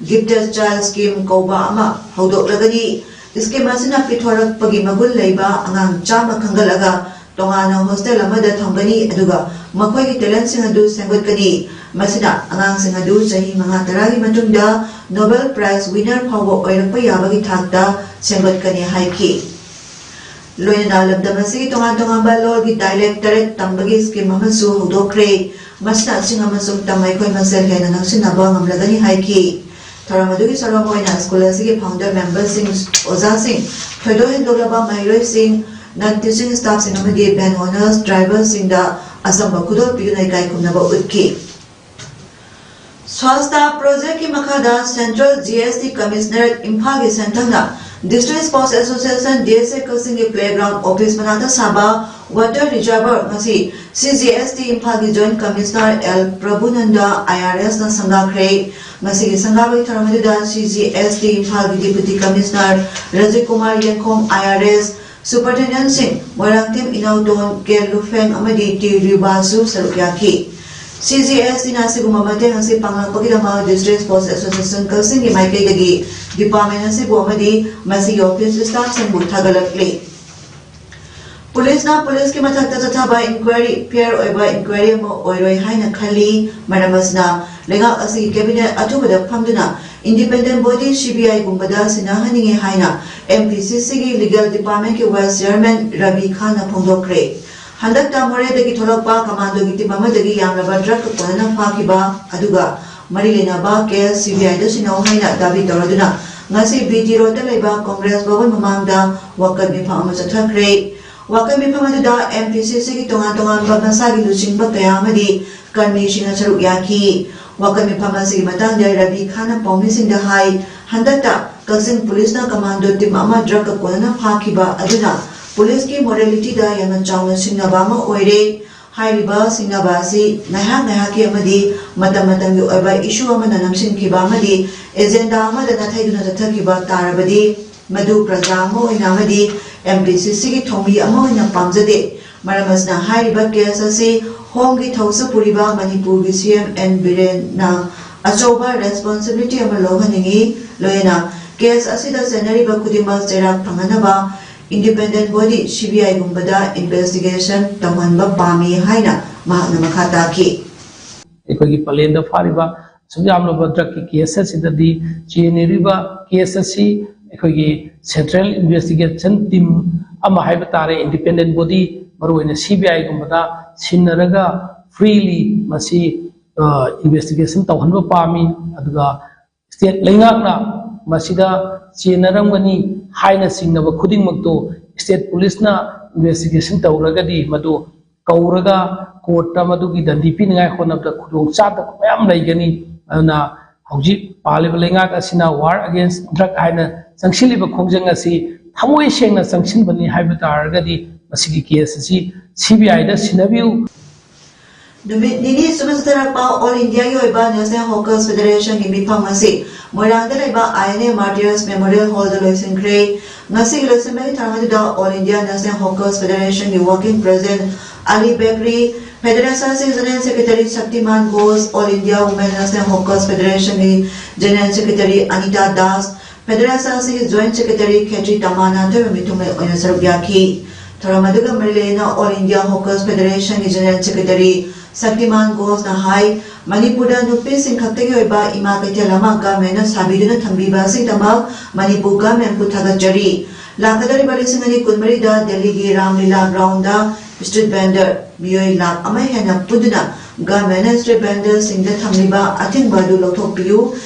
Gifted Child Scheme ꯀꯧꯕ ꯑꯃ ꯍꯧꯗꯣꯛꯂꯒꯅꯤ꯫ Scheme ꯑꯁꯤꯅ ꯄꯤꯊꯣꯔꯛꯄꯒꯤ ꯃꯒꯨꯟ ꯂꯩꯕ ꯑꯉꯥꯡ ꯆꯥꯝꯃ ꯈꯟꯒꯠꯂꯒ ꯇꯣꯉꯥꯟꯅ hostel ꯑꯃꯗ ꯊꯝꯒꯅꯤ, ꯑꯗꯨꯒ ꯃꯈꯣꯏꯒꯤ talentꯁꯤꯡ ꯑꯗꯨ ꯁꯦꯝꯒꯠꯀꯅꯤ꯫ ꯃꯁꯤꯅ ꯑꯉꯥꯡꯁꯤꯡ ꯑꯗꯨ ꯆꯍꯤ ꯃꯉꯥ ꯇꯔꯥꯒꯤ ꯃꯇꯨꯡꯗ Nobel Prize winner ꯐꯥꯎꯕ ꯑꯣꯏꯔꯛꯄ ꯌꯥꯕꯒꯤ ꯊꯥꯛꯇ ꯁꯦꯝꯒꯠꯀꯅꯤ ꯍꯥꯏꯈꯤ꯫ ꯂꯣꯏꯅꯅ ꯂꯝꯗꯝ ꯑꯁꯤꯒꯤ ꯇꯣꯉꯥꯟ ꯇꯣꯉꯥꯟꯕ ꯂꯣꯜꯒꯤ dialect ꯇꯔꯦꯠ ꯇꯝꯕꯒꯤ scheme ꯑꯃꯁꯨ ꯍꯧꯗꯣꯛꯈ꯭ꯔꯦ꯫ ꯃꯁꯤꯅ ꯑꯁꯤꯡ ꯑꯃꯁꯨꯡ ꯇꯝ ꯑꯩꯈꯣꯏ ꯃꯁꯦꯜ ꯍꯦꯟꯅ ꯅꯛꯁꯤꯟꯅꯕ ꯉꯝꯂꯒꯅꯤ ꯍꯥꯏꯈꯤ꯫ ꯊꯧꯔꯝ ꯑꯗꯨꯒꯤ ꯁꯔꯨꯛ ꯑꯃ ꯑꯣꯏꯅ school ꯑꯁꯤꯒꯤ founder memberꯁꯤꯡ, ꯑꯣꯖꯥꯁꯤꯡ, ꯊꯣꯏꯗꯣꯛ ꯍꯦꯟꯗꯣꯛꯂꯕ ꯃꯍꯩꯔꯣꯏꯁꯤꯡ, non teaching staffꯁꯤꯡ ꯑꯃꯗꯤ band owners, driverꯁꯤꯡꯗ ꯑꯆꯝꯕ ꯈꯨꯗꯣꯜ ꯄꯤꯗꯨꯅ ꯏꯀꯥꯏ ꯈꯨꯝꯅꯕ ꯎꯠꯈꯤ꯫ Swachhta projectꯀꯤ ꯃꯈꯥꯗ Central GST Commissionerate ꯏꯝꯐꯥꯜꯒꯤ ꯁꯦꯟꯊꯪꯅ District Sports Association, DSA ꯀꯛꯆꯤꯡꯒꯤ playground office ꯃꯅꯥꯛꯇ ꯁꯥꯕ water reservoir ꯉꯁꯤ CGST ꯏꯝꯐꯥꯜꯒꯤ Joint Commissioner ꯑꯦꯜ ꯄ꯭ꯔꯚꯨꯅꯟꯗ IRSꯅ ꯁꯪꯒꯥꯈ꯭ꯔꯦ꯫ ꯉꯁꯤꯒꯤ ꯁꯪꯒꯥꯕꯒꯤ ꯊꯧꯔꯝ ꯑꯗꯨꯗ CGST ꯏꯝꯐꯥꯜꯒꯤ Deputy Commissioner ꯔꯖꯤꯀꯨꯃꯥꯔ ꯌꯦꯡꯈꯣꯝ IRS, Superintendentꯁꯤꯡ ꯃꯣꯏꯔꯥꯡꯊꯦꯝ ꯏꯅꯥꯎꯇꯣꯟ, ꯀꯦ ꯂꯨꯐꯦꯡ ꯑꯃꯗꯤ ꯇꯤ ꯔꯤꯕꯥꯁꯨ ꯁꯔꯨꯛ ꯌꯥꯈꯤ꯫ CGSTꯅ ꯑꯁꯤꯒꯨꯝꯕ ꯃꯇꯦꯡ ꯑꯁꯤ ꯄꯥꯡꯂꯛꯄꯒꯤꯗꯃꯛ District Sports Association ꯀꯛꯆꯤꯡꯒꯤ ꯃꯥꯏꯀꯩꯗꯒꯤ department ꯑꯁꯤꯕꯨ ꯑꯃꯗꯤ ꯃꯁꯤꯒꯤ office staffꯁꯤꯡꯕꯨ ꯊꯥꯒꯠꯂꯛꯂꯤ꯫ ꯄꯨꯂꯤꯁꯅ ꯄꯨꯂꯤꯁꯀꯤ ꯃꯊꯛꯇ ꯆꯠꯊꯕ inquiry fair ꯑꯣꯏꯕ inquiry ꯑꯃ ꯑꯣꯏꯔꯣꯏ ꯍꯥꯏꯅ ꯈꯜꯂꯤ꯫ ꯃꯔꯝ ꯑꯁꯤꯅ ꯂꯩꯉꯥꯛ ꯑꯁꯤꯒꯤ cabinet ꯑꯊꯨꯕꯗ ꯐꯝꯗꯨꯅ independent body CBIꯒꯨꯝꯕꯗ ꯁꯤꯟꯅꯍꯟꯅꯤꯡꯉꯤ ꯍꯥꯏꯅ MPCCꯒꯤ legal departmentꯀꯤ vice chairman ꯔꯕꯤ ꯈꯥꯟꯅ ꯐꯣꯡꯗꯣꯛꯈ꯭ꯔꯦ꯫ ꯍꯟꯗꯛꯇ ꯃꯣꯔꯦꯗꯒꯤ ꯊꯣꯛꯂꯛꯄ commandoꯒꯤ team ꯑꯃꯗꯒꯤ ꯌꯥꯝꯂꯕ drug ꯀꯣꯟꯅꯅ ꯐꯥꯈꯤꯕ ꯑꯗꯨꯒ ꯃꯔꯤ ꯂꯩꯅꯕ case CBIꯗ ꯁꯤꯟꯅꯧ ꯍꯥꯏꯅ ꯗꯥꯕꯤ ꯇꯧꯔꯗꯨꯅ ꯉꯁꯤ BT roadꯇ ꯂꯩꯕ Congress ꯚꯕꯟ ꯃꯃꯥꯡꯗ ꯋꯥꯀꯠ ꯃꯤꯐꯝ ꯑꯃ ꯆꯠꯊꯈ꯭ꯔꯦ꯫ ꯋꯥꯀꯠ ꯃꯤꯐꯝ ꯑꯗꯨꯗ M P C C ꯒꯤ ꯇꯣꯉꯥꯟ ꯇꯣꯉꯥꯟꯕ ꯃꯁꯥꯒꯤ ꯂꯨꯆꯤꯡꯕ ꯀꯌꯥ ꯑꯃꯗꯤ ꯀꯔꯃꯤꯁꯤꯡꯅ ꯁꯔꯨꯛ ꯌꯥꯈꯤ꯫ ꯋꯥꯀꯠ ꯃꯤꯐꯝ ꯑꯁꯤꯒꯤ ꯃꯇꯥꯡꯗ ꯔꯕꯤ ꯈꯥꯟꯅ ꯄꯥꯎꯃꯤꯁꯤꯡꯗ ꯍꯥꯏ, ꯍꯟꯗꯛꯇ ꯀꯛꯆꯤꯡ ꯄꯨꯂꯤꯁꯅ ꯀꯃꯥꯟꯗꯣ ꯇꯤꯝ ꯑꯃ ꯗ꯭ꯔꯒꯀ ꯀꯣꯟꯅꯅ ꯐꯥꯈꯤꯕ ꯑꯗꯨꯅ ꯄꯨꯂꯤꯁꯀꯤ ꯃꯣꯔꯦꯂꯤꯇꯤꯗ ꯌꯥꯝꯅ ꯆꯥꯎꯅ ꯁꯤꯡꯅꯕ ꯑꯃ ꯑꯣꯏꯔꯦ꯫ ꯍꯥꯏꯔꯤꯕ ꯁꯤꯡꯅꯕ ꯑꯁꯤ ꯉꯥꯏꯍꯥꯛ ꯉꯥꯏꯍꯥꯛꯀꯤ ꯑꯃꯗꯤ ꯃꯇꯝ ꯃꯇꯝꯒꯤ ꯑꯣꯏꯕ ꯏꯁꯨ ꯑꯃꯅ ꯅꯝꯁꯤꯟꯈꯤꯕ ꯑꯃꯗꯤ ꯑꯦꯖꯦꯟꯗꯥ ꯑꯃꯗ ꯅꯥꯊꯩꯗꯨꯅ ꯆꯠꯊꯈꯤꯕ ꯇꯥꯔꯕꯗꯤ, ꯃꯗꯨ ꯄ꯭ꯔꯖꯥ ꯑꯃ ꯑꯣꯏꯅ ꯑꯃꯗꯤ M P C C ꯒꯤ ꯊꯧꯃꯤ ꯑꯃ ꯑꯣꯏꯅ ꯄꯥꯝꯖꯗꯦ꯫ ꯃꯔꯝ ꯑꯁꯤꯅ ꯍꯥꯏꯔꯤꯕ ꯀꯦꯁ ꯑꯁꯤ ꯍꯣꯝꯒꯤ ꯊꯧꯁꯥ ꯄꯨꯔꯤꯕ ꯃꯅꯤꯄꯨꯔꯒꯤ C M N ꯕꯤꯔꯦꯟꯅ ꯑꯆꯧꯕ ꯔꯦꯁꯄꯣꯟꯁꯤꯕꯤꯂꯤꯇꯤ ꯑꯃ ꯂꯧꯍꯟꯅꯤꯡꯏ꯫ ꯂꯣꯏꯅꯅ ꯀꯦꯁ ꯑꯁꯤꯗ ꯆꯦꯟꯅꯔꯤꯕ ꯈꯨꯗꯤꯡꯃꯛ ꯆꯩꯔꯥꯛ ꯐꯪꯍꯟꯅꯕ independent body C B I ꯒꯨꯝꯕꯗ ꯏꯟꯚꯦꯁꯇꯤꯒꯦꯁꯟ ꯇꯧꯍꯟꯕ ꯄꯥꯝꯃꯤ ꯍꯥꯏꯅ ꯃꯍꯥꯛꯅ ꯃꯈꯥ ꯇꯥꯈꯤ꯫ ꯑꯩꯈꯣꯏꯒꯤ ꯄꯂꯦꯟꯗ ꯐꯥꯔꯤꯕ ꯑꯁꯨꯛ ꯌꯥꯝꯂꯕ ꯗ꯭ꯔꯒꯀꯤ ꯀꯦꯁ ꯑꯁꯤꯗꯗꯤ ꯆꯦꯟꯅꯔꯤꯕ ꯀꯦꯁ ꯑꯁꯤ ꯑꯩꯈꯣꯏꯒꯤ ꯁꯦꯟꯇ꯭ꯔꯦꯜ ꯏꯟꯚꯦꯁꯇꯤꯒꯦꯁꯟ ꯇꯤꯝ ꯑꯃ ꯍꯥꯏꯕ ꯇꯥꯔꯦ, ꯏꯟꯗꯤꯄꯦꯟꯗꯦꯟ ꯕꯣꯗꯤ, ꯃꯔꯨꯑꯣꯏꯅ C B I ꯒꯨꯝꯕꯗ ꯁꯤꯟꯅꯔꯒ ꯐ꯭ꯔꯤꯂꯤ ꯃꯁꯤ ꯏꯟꯚꯦꯁꯇꯤꯒꯦꯁꯟ ꯇꯧꯍꯟꯕ ꯄꯥꯝꯃꯤ꯫ ꯑꯗꯨꯒ ꯁ꯭ꯇꯦꯠ ꯂꯩꯉꯥꯛꯅ ꯃꯁꯤꯗ ꯆꯦꯟꯅꯔꯝꯒꯅꯤ ꯍꯥꯏꯅ ꯆꯤꯡꯅꯕ ꯈꯨꯗꯤꯡꯃꯛꯇꯨ ꯁ꯭ꯇꯦꯠ ꯄꯨꯂꯤꯁꯅ ꯏꯟꯚꯦꯁꯇꯤꯒꯦꯁꯟ ꯇꯧꯔꯒꯗꯤ ꯃꯗꯨ ꯀꯧꯔꯒ ꯀꯣꯔꯠꯇ ꯃꯗꯨꯒꯤ ꯗꯟꯗꯤ ꯄꯤꯅꯤꯡꯉꯥꯏ ꯍꯣꯠꯅꯕꯗ ꯈꯨꯗꯣꯡ ꯆꯥꯗꯕ ꯃꯌꯥꯝ ꯂꯩꯒꯅꯤ꯫ ꯑꯗꯨꯅ ꯍꯧꯖꯤꯛ ꯄꯥꯜꯂꯤꯕ ꯂꯩꯉꯥꯛ ꯑꯁꯤꯅ War Against Drug ꯍꯥꯏꯅ ꯆꯪꯁꯤꯜꯂꯤꯕ ꯈꯣꯡꯖꯪ ꯑꯁꯤ ꯊꯃꯣꯏ ꯁꯦꯡꯅ ꯆꯪꯁꯤꯟꯕꯅꯤ ꯍꯥꯏꯕ ꯇꯥꯔꯒꯗꯤ ꯃꯁꯤꯒꯤ ꯀꯦꯁ ꯑꯁꯤ C B I ꯗ ꯁꯤꯟꯅꯕꯤꯌꯨ꯫ ꯅꯨꯃꯤꯠ ꯅꯤꯅꯤ ꯁꯨꯞꯅ ꯆꯠꯊꯔꯛꯄ ꯑꯣꯜ ꯏꯟꯗꯤꯌꯥꯒꯤ ꯑꯣꯏꯕ ꯅꯦꯁꯅꯦꯜ ꯍꯣꯀꯔꯁ ꯐꯦꯗꯔꯦꯁꯟꯒꯤ ꯃꯤꯐꯝ ꯑꯁꯤ ꯃꯣꯏꯔꯥꯡꯗ ꯂꯩꯕ I N A Martyrs Memorial Hall ꯗ ꯂꯣꯏꯁꯤꯟꯈ꯭ꯔꯦ꯫ ꯉꯁꯤꯒꯤ ꯂꯣꯏꯁꯤꯟꯕꯒꯤ ꯊꯧꯔꯝ ꯑꯗꯨꯗ ꯑꯣꯜ ꯏꯟꯗꯤꯌꯥ ꯅꯦꯁꯅꯦꯜ ꯍꯣꯀꯔꯁ ꯐꯦꯗꯔꯦꯁꯟꯒꯤ ꯋꯥꯔꯀꯤꯡ ꯄ꯭ꯔꯦꯁꯤꯗꯦꯟꯠ ꯑꯂꯤ ꯕꯦꯀꯔꯤ, ꯐꯦꯗꯔꯦꯁꯟꯒꯤ general secretary Shaktiman Ghosh, all India women national hawkers ꯐꯦꯗꯔꯦꯁꯟꯒꯤ ꯖꯦꯅꯔꯦꯜ ꯁꯦꯀ꯭ꯔꯦꯇꯔꯤ ꯑꯅꯤꯇꯥ ꯗꯥꯁ, ꯐꯦꯗꯔꯦꯁꯟꯒꯤ ꯖꯣꯏꯟꯠ ꯁꯦꯀ꯭ꯔꯦꯇꯔꯤ ꯈꯦꯇ꯭ꯔꯤ ꯇꯃꯥꯅ ꯑꯊꯣꯏꯕ ꯃꯤꯊꯨꯡꯂꯦꯟ ꯑꯣꯏꯅ ꯁꯔꯨꯛ ꯌꯥꯈꯤ꯫ ꯊꯧꯔꯝ ꯑꯗꯨꯒ ꯃꯔꯤ ꯂꯩꯅꯅ ꯑꯣꯜ ꯏꯟꯗꯤꯌꯥ ꯍꯣꯀꯔꯁ ꯐꯦꯗꯔꯦꯁꯟꯒꯤ ꯖꯦꯅꯔꯦꯜ ꯁꯦꯀ꯭ꯔꯦꯇꯔꯤ ꯁꯛꯇꯤꯃꯥꯟ ꯘꯣꯁꯅ ꯍꯥꯏ, ꯃꯅꯤꯄꯨꯔꯗ ꯅꯨꯄꯤꯁꯤꯡ ꯈꯛꯇꯒꯤ ꯑꯣꯏꯕ ꯏꯃꯥ ꯀꯩꯊꯦꯜ ꯑꯃ ꯒꯚꯔꯟꯃꯦꯟꯠꯅ ꯁꯥꯕꯤꯗꯨꯅ ꯊꯝꯕꯤꯕ ꯑꯁꯤꯒꯤꯗꯃꯛ ꯃꯅꯤꯄꯨꯔ ꯒꯚꯔꯟꯃꯦꯟꯠꯄꯨ ꯊꯥꯒꯠꯆꯔꯤ꯫ ꯂꯥꯛꯀꯗꯧꯔꯤꯕ ꯂꯤꯁꯤꯡ ꯑꯅꯤ ꯀꯨꯟꯃꯔꯤꯗ ꯗꯦꯜꯂꯤꯒꯤ ꯔꯥꯝꯂꯤꯂꯥ ꯒ꯭ꯔꯥꯎꯟꯗ ꯁ꯭ꯇ꯭ꯔꯤꯠ ꯚꯦꯟꯗꯔ ꯃꯤꯑꯣꯏ ꯂꯥꯈ ꯑꯃ ꯍꯦꯟꯅ ꯄꯨꯟꯗꯨꯅ ꯒꯚꯔꯟꯃꯦꯟꯠꯅ ꯁ꯭ꯇ꯭ꯔꯤꯠ ꯚꯦꯟꯗꯔꯁꯤꯡꯗ ꯊꯝꯂꯤꯕ ꯑꯊꯤꯡꯕ ꯑꯗꯨ ꯂꯧꯊꯣꯛꯄꯤꯌꯨ,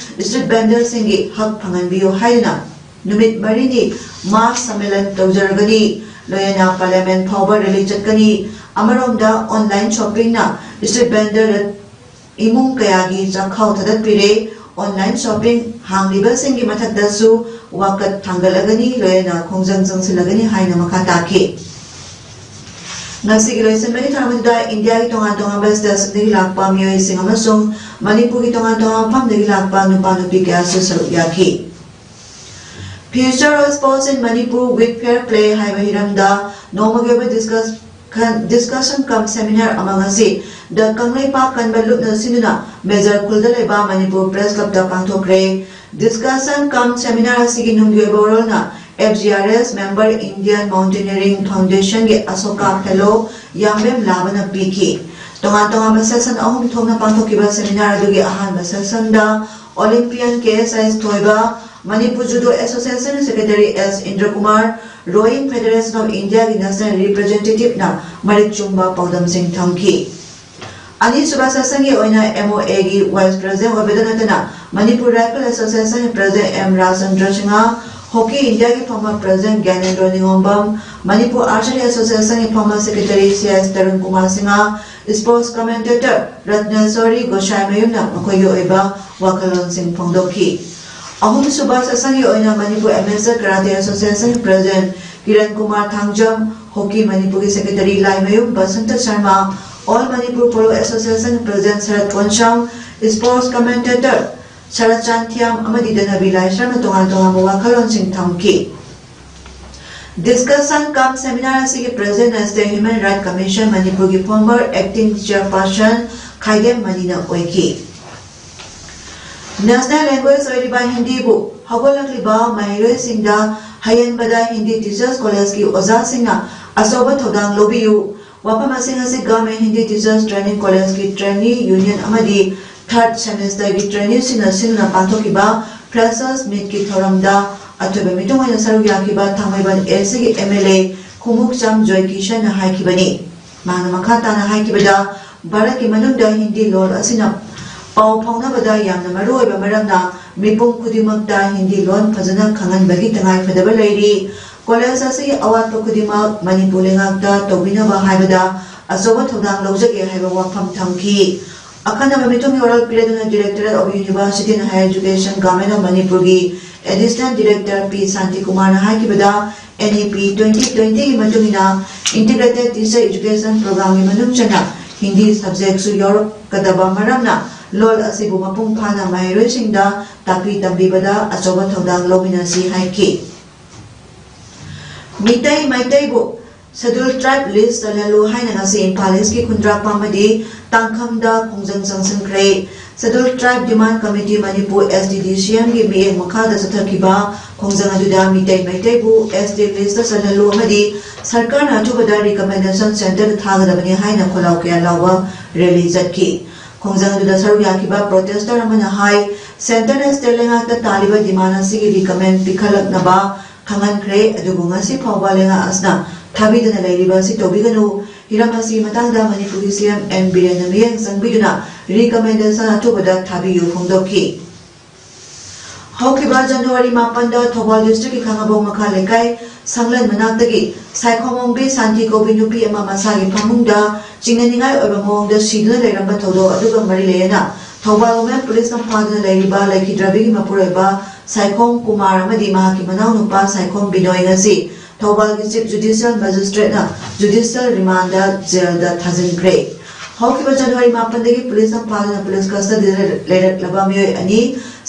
ꯁ꯭ꯇ꯭ꯔꯤꯠ ꯚꯦꯟꯗꯔꯁꯤꯡꯒꯤ ꯍꯛ ꯐꯪꯍꯟꯕꯤꯌꯨ ꯍꯥꯏꯗꯨꯅ ꯅꯨꯃꯤꯠ ꯃꯔꯤꯅꯤ ꯃꯥꯁ ꯁꯝꯃꯦꯂꯟ ꯇꯧꯖꯔꯒꯅꯤ꯫ ꯂꯣꯏꯅꯅ ꯄꯥꯔꯂꯤꯌꯥꯃꯦꯟ ꯐꯥꯎꯕ ꯔꯦꯂꯤ ꯆꯠꯀꯅꯤ꯫ ꯑꯃꯔꯣꯝꯗ, ꯑꯣꯟꯂꯥꯏꯟ ꯁꯣꯞꯄꯤꯡꯅ ꯁ꯭ꯇ꯭ꯔꯤꯠ ꯚꯦꯟꯗꯔꯗ ꯏꯃꯨꯡ ꯀꯌꯥꯒꯤ ꯆꯥꯛꯈꯥꯎ ꯊꯥꯗꯠꯄꯤꯔꯦ꯫ ꯑꯣꯟꯂꯥꯏꯟ ꯁꯣꯞꯄꯤꯡ ꯍꯥꯡꯂꯤꯕꯁꯤꯡꯒꯤ ꯃꯊꯛꯇꯁꯨ ꯋꯥꯀꯠ ꯊꯥꯡꯒꯠꯂꯒꯅꯤ, ꯂꯣꯏꯅꯅ ꯈꯣꯡꯖꯪ ꯆꯪꯁꯤꯜꯂꯒꯅꯤ ꯍꯥꯏꯅ ꯃꯈꯥ ꯇꯥꯈꯤ꯫ ꯉꯁꯤꯒꯤ ꯂꯣꯏꯁꯤꯟꯕꯒꯤ ꯊꯧꯔꯝ ꯑꯗꯨꯗ ꯏꯟꯗꯤꯌꯥꯒꯤ ꯇꯣꯉꯥꯟ ꯇꯣꯉꯥꯟꯕ ꯁ꯭ꯇꯦꯠꯁꯤꯡꯗꯒꯤ ꯂꯥꯛꯄ ꯃꯤꯑꯣꯏꯁꯤꯡ ꯑꯃꯁꯨꯡ ꯃꯅꯤꯄꯨꯔꯒꯤ ꯇꯣꯉꯥꯟ ꯇꯣꯉꯥꯟꯕ ꯃꯐꯝꯗꯒꯤ ꯂꯥꯛꯄ ꯅꯨꯄꯥ ꯅꯨꯄꯤ ꯀꯌꯥꯁꯨ ꯁꯔꯨꯛ ꯌꯥꯈꯤ꯫ Future of Sports in Manipur with Fair Play ꯍꯥꯏꯕ ꯍꯤꯔꯝꯗ ꯅꯣꯡꯃꯒꯤ ꯑꯣꯏꯕ ꯗꯤꯁꯀꯁ ꯈꯟ-, discussion cum seminar ꯑꯃ ꯉꯁꯤ ꯗ ꯀꯪꯂꯩꯄꯥꯛ ꯀꯟꯕ ꯂꯨꯞꯅ ꯁꯤꯟꯗꯨꯅ ꯃꯦꯖꯔ ꯈꯨꯜꯗ ꯂꯩꯕ ꯃꯅꯤꯄꯨꯔ ꯄ꯭ꯔꯦꯁ ꯀ꯭ꯂꯕꯇ ꯄꯥꯡꯊꯣꯛꯈ꯭ꯔꯦ꯫ Discussion cum seminar ꯑꯁꯤꯒꯤ ꯅꯨꯡꯒꯤ ꯑꯣꯏꯕ ꯋꯥꯔꯣꯜꯅ F G R S member Indian Mountaineering Foundation ꯒꯤ ꯑꯁꯣꯀꯥ ꯐꯦꯂꯣ ꯌꯥꯝꯕꯦꯝ ꯂꯥꯕꯅ ꯄꯤꯈꯤ꯫ ꯇꯣꯉꯥꯟ ꯇꯣꯉꯥꯟꯕ ꯁꯦꯁꯟ ꯑꯍꯨꯝ ꯊꯣꯛꯅ ꯄꯥꯡꯊꯣꯛꯈꯤꯕ ꯁꯦꯃꯤꯅꯥꯔ ꯑꯗꯨꯒꯤ ꯑꯍꯥꯟꯕ ꯁꯦꯁꯟꯗ Olympian K S S ꯊꯣꯏꯕ, Manipur judo association secretary S Indrakumar, Rowing Federation of India ꯒꯤ ꯅꯦꯁꯅꯦꯜ ꯔꯤꯄ꯭ꯔꯖꯦꯟꯇꯦꯇꯤꯚꯅ ꯃꯔꯤꯛ ꯆꯨꯝꯕ ꯄꯥꯎꯗꯝꯁꯤꯡ ꯊꯝꯈꯤ꯫ ꯑꯅꯤꯁꯨꯕ ꯁꯦꯁꯟꯒꯤ ꯑꯣꯏꯅ M O A ꯒꯤ ꯚꯥꯏꯁ ꯄ꯭ꯔꯦꯁꯤꯗꯦꯟꯠ ꯑꯣꯏꯕꯗ ꯅꯠꯇꯅ ꯃꯅꯤꯄꯨꯔ ꯔꯥꯏꯐꯜ ꯑꯦꯁꯣꯁꯤꯌꯦꯁꯟꯒꯤ president M Rajchandra Singh, hockey ꯏꯟꯗꯤꯌꯥꯒꯤ former president Gyanendro Ningombam, Manipur archery ꯑꯦꯁꯣꯁꯤꯌꯦꯁꯟꯒꯤ former secretary C S Tarun Kumar Singh, sports commentator Ratnesori ꯒꯣꯁꯥꯏꯃꯌꯨꯝꯅ ꯃꯈꯣꯏꯒꯤ ꯑꯣꯏꯕ ꯋꯥꯈꯜꯂꯣꯟꯁꯤꯡ ꯐꯣꯡꯗꯣꯛꯈꯤ꯫ ꯑꯍꯨꯝꯁꯨꯕ ꯁꯦꯁꯟꯒꯤ ꯑꯣꯏꯅ Manipur amateur karate association president Kiran Kumar Thangjam, hockey ꯃꯅꯤꯄꯨꯔꯒꯤ secretary Laimayum Basanta Sharma, all Manipur polo association president Sarat Ponsam, sports commentator Sarat Chanthiyam ꯑꯃꯗꯤ ꯗꯅꯕꯤ ꯂꯥꯏꯁ꯭ꯔꯝꯅ ꯇꯣꯉꯥꯟ ꯇꯣꯉꯥꯟꯕ ꯋꯥꯈꯜꯂꯣꯟꯁꯤꯡ ꯊꯝꯈꯤ꯫ Discussion cum seminar ꯑꯁꯤꯒꯤ ꯄ꯭ꯔꯦꯁꯤꯗꯦꯟꯠꯅ ꯁ꯭ꯇꯦꯠ ꯍ꯭ꯌꯨꯃꯦꯟ ꯔꯥꯏꯠ ꯀꯃꯤꯁꯟ ꯃꯅꯤꯄꯨꯔꯒꯤ ꯐꯣꯔꯃꯔ ꯑꯦꯛꯇꯤꯡ ꯆꯤꯌꯔꯄꯔꯁꯟ ꯈꯥꯏꯗꯦꯝ ꯃꯅꯤꯅ ꯑꯣꯏꯈꯤ꯫ ꯅꯦꯁꯅꯦꯜ ꯂꯦꯡꯒ꯭ꯋꯦꯖ ꯑꯣꯏꯔꯤꯕ ꯍꯤꯟꯗꯤꯕꯨ ꯍꯧꯒꯠꯂꯛꯂꯤꯕ ꯃꯍꯩꯔꯣꯏꯁꯤꯡꯗ ꯍꯩꯍꯟꯕꯗ ꯍꯤꯟꯗꯤ ꯇꯤꯆꯔꯁ ꯀꯣꯂꯦꯖꯀꯤ ꯑꯣꯖꯥꯁꯤꯡꯅ ꯑꯆꯧꯕ ꯊꯧꯗꯥꯡ ꯂꯧꯕꯤꯌꯨ꯫ ꯋꯥꯐꯝ ꯑꯁꯤꯡ ꯑꯁꯤ ꯒꯚꯔꯟꯃꯦꯟꯠ ꯍꯤꯟꯗꯤ ꯇꯤꯆꯔꯁ ꯇ꯭ꯔꯦꯅꯤꯡ ꯀꯣꯂꯦꯖꯀꯤ ꯇ꯭ꯔꯦꯅꯤ ꯌꯨꯅꯤꯌꯟ ꯑꯃꯗꯤ ꯊꯥꯔꯠ ꯁꯦꯃꯤꯁꯇꯔꯒꯤ ꯇ꯭ꯔꯦꯅꯤꯁꯤꯡꯅ ꯁꯤꯟꯗꯨꯅ ꯄꯥꯡꯊꯣꯛꯈꯤꯕ ꯐ꯭ꯔꯦꯁꯔꯁ ꯃꯤꯠꯀꯤ ꯊꯧꯔꯝꯗ ꯑꯊꯣꯏꯕ ꯃꯤꯊꯨꯡ ꯑꯣꯏꯅ ꯁꯔꯨꯛ ꯌꯥꯈꯤꯕ ꯊꯥꯡꯃꯩꯕꯟ ꯑꯦ ꯁꯤꯒꯤ ꯑꯦꯝ ꯑꯦꯜ ꯑꯦ ꯈꯣꯡꯎꯞꯆꯝ ꯖꯣꯏꯀꯤꯁꯟꯅ ꯍꯥꯏꯈꯤꯕꯅꯤ꯫ ꯃꯍꯥꯛꯅ ꯃꯈꯥ ꯇꯥꯅ ꯍꯥꯏꯈꯤꯕꯗ, ꯚꯥꯔꯠꯀꯤ ꯃꯅꯨꯡꯗ ꯍꯤꯟꯗꯤ ꯂꯣꯜ ꯑꯁꯤꯅ ꯄꯥꯎ ꯐꯥꯎꯅꯕꯗ ꯌꯥꯝꯅ ꯃꯔꯨꯑꯣꯏꯕ ꯃꯔꯝꯅ ꯃꯤꯄꯨꯝ ꯈꯨꯗꯤꯡꯃꯛꯇ ꯍꯤꯟꯗꯤ ꯂꯣꯟ ꯐꯖꯅ ꯈꯪꯍꯟꯕꯒꯤ ꯇꯉꯥꯏꯐꯗꯕ ꯂꯩꯔꯤ꯫ ꯀꯣꯂꯦꯖ ꯑꯁꯤꯒꯤ ꯑꯋꯥꯠꯄ ꯈꯨꯗꯤꯡꯃꯛ ꯃꯅꯤꯄꯨꯔ ꯂꯩꯉꯥꯛꯇ ꯇꯧꯕꯤꯅꯕ ꯍꯥꯏꯕꯗ ꯑꯆꯧꯕ ꯊꯧꯗꯥꯡ ꯂꯧꯖꯒꯦ ꯍꯥꯏꯕ ꯋꯥꯐꯝ ꯊꯝꯈꯤ꯫ ꯑꯈꯟꯅꯕ ꯃꯤꯊꯨꯡꯒꯤ ꯋꯥꯔꯣꯜ ꯄꯤꯔꯗꯨꯅ Directorate of University and Higher Education, Government of ꯃꯅꯤꯄꯨꯔꯒꯤ Additional Director ꯄꯤ ꯁꯥꯟꯇꯤꯀꯨꯃꯥꯔꯅ ꯍꯥꯏꯈꯤꯕꯗ, N E P twenty twenty ꯒꯤ ꯃꯇꯨꯡ ꯏꯟꯅ Integrated Teacher Education Program ꯒꯤ ꯃꯅꯨꯡ ꯆꯟꯅ ꯍꯤꯟꯗꯤ subject ꯁꯨ ꯌꯥꯎꯔꯛꯀꯗꯕ ꯃꯔꯝꯅ ꯂꯣꯜ ꯑꯁꯤꯕꯨ ꯃꯄꯨꯡ ꯐꯥꯅ ꯃꯍꯩꯔꯣꯏꯁꯤꯡꯗ ꯇꯥꯛꯄꯤ ꯇꯝꯕꯤꯕꯗ ꯑꯆꯧꯕ ꯊꯧꯗꯥꯡ ꯂꯧꯃꯤꯟꯅꯁꯤ ꯍꯥꯏꯈꯤ꯫ ꯃꯤꯇꯩ ꯃꯩꯇꯩꯕꯨ Scheduled Tribe list ꯆꯜꯍꯜꯂꯨ ꯍꯥꯏꯅ ꯉꯁꯤ ꯏꯝꯐꯥꯜ East ꯀꯤ ꯈꯨꯟꯗ꯭ꯔꯥꯛꯄꯝ ꯑꯃꯗꯤ ꯇꯥꯡꯈꯝꯗ ꯈꯣꯡꯖꯪ ꯆꯪꯁꯤꯟꯈ꯭ꯔꯦ꯫ Scheduled Tribe Demand Committee Manipur, S T D C M ꯒꯤ ꯃꯤꯠꯌꯦꯡ ꯃꯈꯥꯗ ꯆꯠꯊꯈꯤꯕ ꯈꯣꯡꯖꯪ ꯑꯗꯨꯗ ꯃꯤꯇꯩ ꯃꯩꯇꯩꯕꯨ S T list ꯆꯜꯍꯜꯂꯨ ꯑꯃꯗꯤ ꯁꯔꯀꯥꯔꯅ ꯑꯊꯨꯕꯗ recommendation centre ꯗ ꯊꯥꯒꯗꯕꯅꯤ ꯍꯥꯏꯅ ꯈꯣꯜꯂꯥꯎ ꯀꯌꯥ ꯂꯥꯎꯕ rally ꯆꯠꯈꯤ꯫ ꯈꯣꯡꯖꯪ ꯑꯗꯨꯗ ꯁꯔꯨꯛ ꯌꯥꯈꯤꯕ protester ꯑꯃꯅ ꯍꯥꯏ, centre ꯅ state ꯂꯩꯉꯥꯛꯇ ꯇꯥꯜꯂꯤꯕ demand ꯑꯁꯤꯒꯤ recommend ꯄꯤꯈꯠꯂꯛꯅꯕ ꯈꯪꯍꯟꯈ꯭ꯔꯦ, ꯑꯗꯨꯕꯨ ꯉꯁꯤ ꯐꯥꯎꯕ ꯂꯩꯉꯥꯛ ꯑꯁꯤꯅ ꯊꯥꯕꯤꯗꯅ ꯂꯩꯔꯤꯕ ꯑꯁꯤ ꯇꯧꯕꯤꯒꯅꯨ꯫ ꯍꯤꯔꯝ ꯑꯁꯤꯒꯤ ꯃꯇꯥꯡꯗ ꯃꯅꯤꯄꯨꯔꯒꯤ C M N ꯕꯤꯔꯦꯟꯅ ꯃꯤꯠꯌꯦꯡ ꯆꯪꯕꯤꯗꯨꯅ recommendation ꯑꯊꯨꯕꯗ ꯊꯥꯕꯤꯌꯨ ꯐꯣꯡꯗꯣꯛꯈꯤ꯫ ꯍꯧꯈꯤꯕ January ꯃꯥꯄꯟꯗ ꯊꯧꯕꯥꯜ district ꯀꯤ ꯈꯥꯉꯕꯣꯛ ꯃꯈꯥ ꯂꯩꯀꯥꯏ ꯁꯪꯂꯦꯟ ꯃꯅꯥꯛꯇꯒꯤ ꯁꯥꯏꯈꯣꯝ ꯑꯣꯡꯕꯤ ꯁꯥꯟꯇꯤ ꯀꯧꯕꯤ ꯅꯨꯄꯤ ꯑꯃ ꯃꯁꯥꯒꯤ ꯐꯃꯨꯡꯗ ꯆꯤꯡꯅꯅꯤꯡꯉꯥꯏ ꯑꯣꯏꯕ ꯃꯑꯣꯡꯗ ꯁꯤꯗꯨꯅ ꯂꯩꯔꯝꯕ ꯊꯧꯗꯣꯛ ꯑꯗꯨꯒ ꯃꯔꯤ ꯂꯩꯅꯅ ꯊꯧꯕꯥꯜ Women Police ꯅ ꯐꯥꯗꯨꯅ ꯂꯩꯔꯤꯕ ꯂꯩꯈꯤꯗ꯭ꯔꯕꯤꯒꯤ ꯃꯄꯨꯔꯣꯏꯕ ꯁꯥꯏꯈꯣꯝ ꯀꯨꯃꯥꯔ ꯑꯃꯗꯤ ꯃꯍꯥꯛꯀꯤ ꯃꯅꯥꯎꯅꯨꯄꯥ ꯁꯥꯏꯈꯣꯝ ꯕꯤꯅꯣꯏ ꯉꯁꯤ ꯊꯧꯕꯥꯜꯒꯤ Chief Judicial Magistrate ꯅ judicial remand jail ꯗ ꯊꯥꯖꯤꯟꯈ꯭ꯔꯦ꯫ ꯍꯧꯈꯤꯕ January ꯃꯥꯄꯟꯗꯒꯤ police ꯅ ꯐꯥꯗꯨꯅ police custody ꯗ ꯂꯩꯔꯛꯂꯕ ꯃꯤꯑꯣꯏ ꯑꯅꯤ,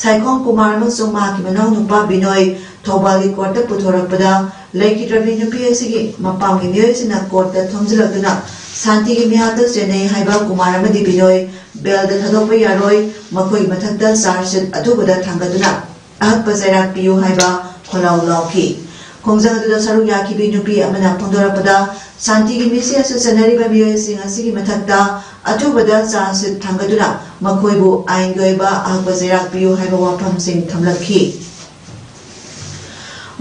ꯁꯥꯏꯈꯣꯝ ꯀꯨꯃꯥꯔ ꯑꯃꯁꯨꯡ ꯃꯍꯥꯛꯀꯤ ꯃꯅꯥꯎꯅꯨꯄꯥ ꯕꯤꯅꯣꯏ, ꯊꯧꯕꯥꯜꯒꯤ court ꯇ ꯄꯨꯊꯣꯔꯛꯄꯗ, ꯂꯩꯈꯤꯗ꯭ꯔꯕꯤ ꯅꯨꯄꯤ ꯑꯁꯤꯒꯤ ꯃꯄꯥꯝꯒꯤ ꯃꯤꯑꯣꯏꯁꯤꯡꯅ court ꯇ ꯊꯣꯝꯖꯤꯜꯂꯛꯇꯨꯅ ꯁꯥꯟꯇꯤꯒꯤ ꯃꯤꯍꯥꯠꯇ ꯆꯦꯟꯅꯩ ꯍꯥꯏꯕ ꯀꯨꯃꯥꯔ ꯑꯃꯗꯤ ꯕꯤꯅꯣꯏ bail ꯗ ꯊꯥꯗꯣꯛꯄ ꯌꯥꯔꯣꯏ, ꯃꯈꯣꯏꯒꯤ ꯃꯊꯛꯇ charge sheet ꯑꯊꯨꯕꯗ ꯊꯥꯡꯒꯠꯇꯨꯅ ꯑꯍꯛꯄ ꯆꯩꯔꯥꯛ ꯄꯤꯌꯨ ꯍꯥꯏꯕ ꯈꯣꯜꯂꯥꯎ ꯂꯥꯎꯈꯤ꯫ ꯈꯣꯡꯖꯪ ꯑꯗꯨꯗ ꯁꯔꯨꯛ ꯌꯥꯈꯤꯕꯤ ꯅꯨꯄꯤ ꯑꯃꯅ ꯐꯣꯡꯗꯣꯔꯛꯄꯗ, ꯁꯥꯟꯇꯤꯒꯤ ꯃꯤꯁꯤ ꯑꯁꯤ ꯆꯦꯟꯅꯔꯤꯕ ꯃꯤꯑꯣꯏꯁꯤꯡ ꯑꯁꯤꯒꯤ ꯃꯊꯛꯇ ꯑꯊꯨꯕꯗ charge sheet ꯊꯥꯡꯒꯠꯇꯨꯅ ꯃꯈꯣꯏꯕꯨ ꯑꯥꯏꯟꯒꯤ ꯑꯣꯏꯕ ꯑꯍꯛꯄ ꯆꯩꯔꯥꯛ ꯄꯤꯌꯨ ꯍꯥꯏꯕ ꯋꯥꯐꯝꯁꯤꯡ ꯊꯝꯂꯛꯈꯤ꯫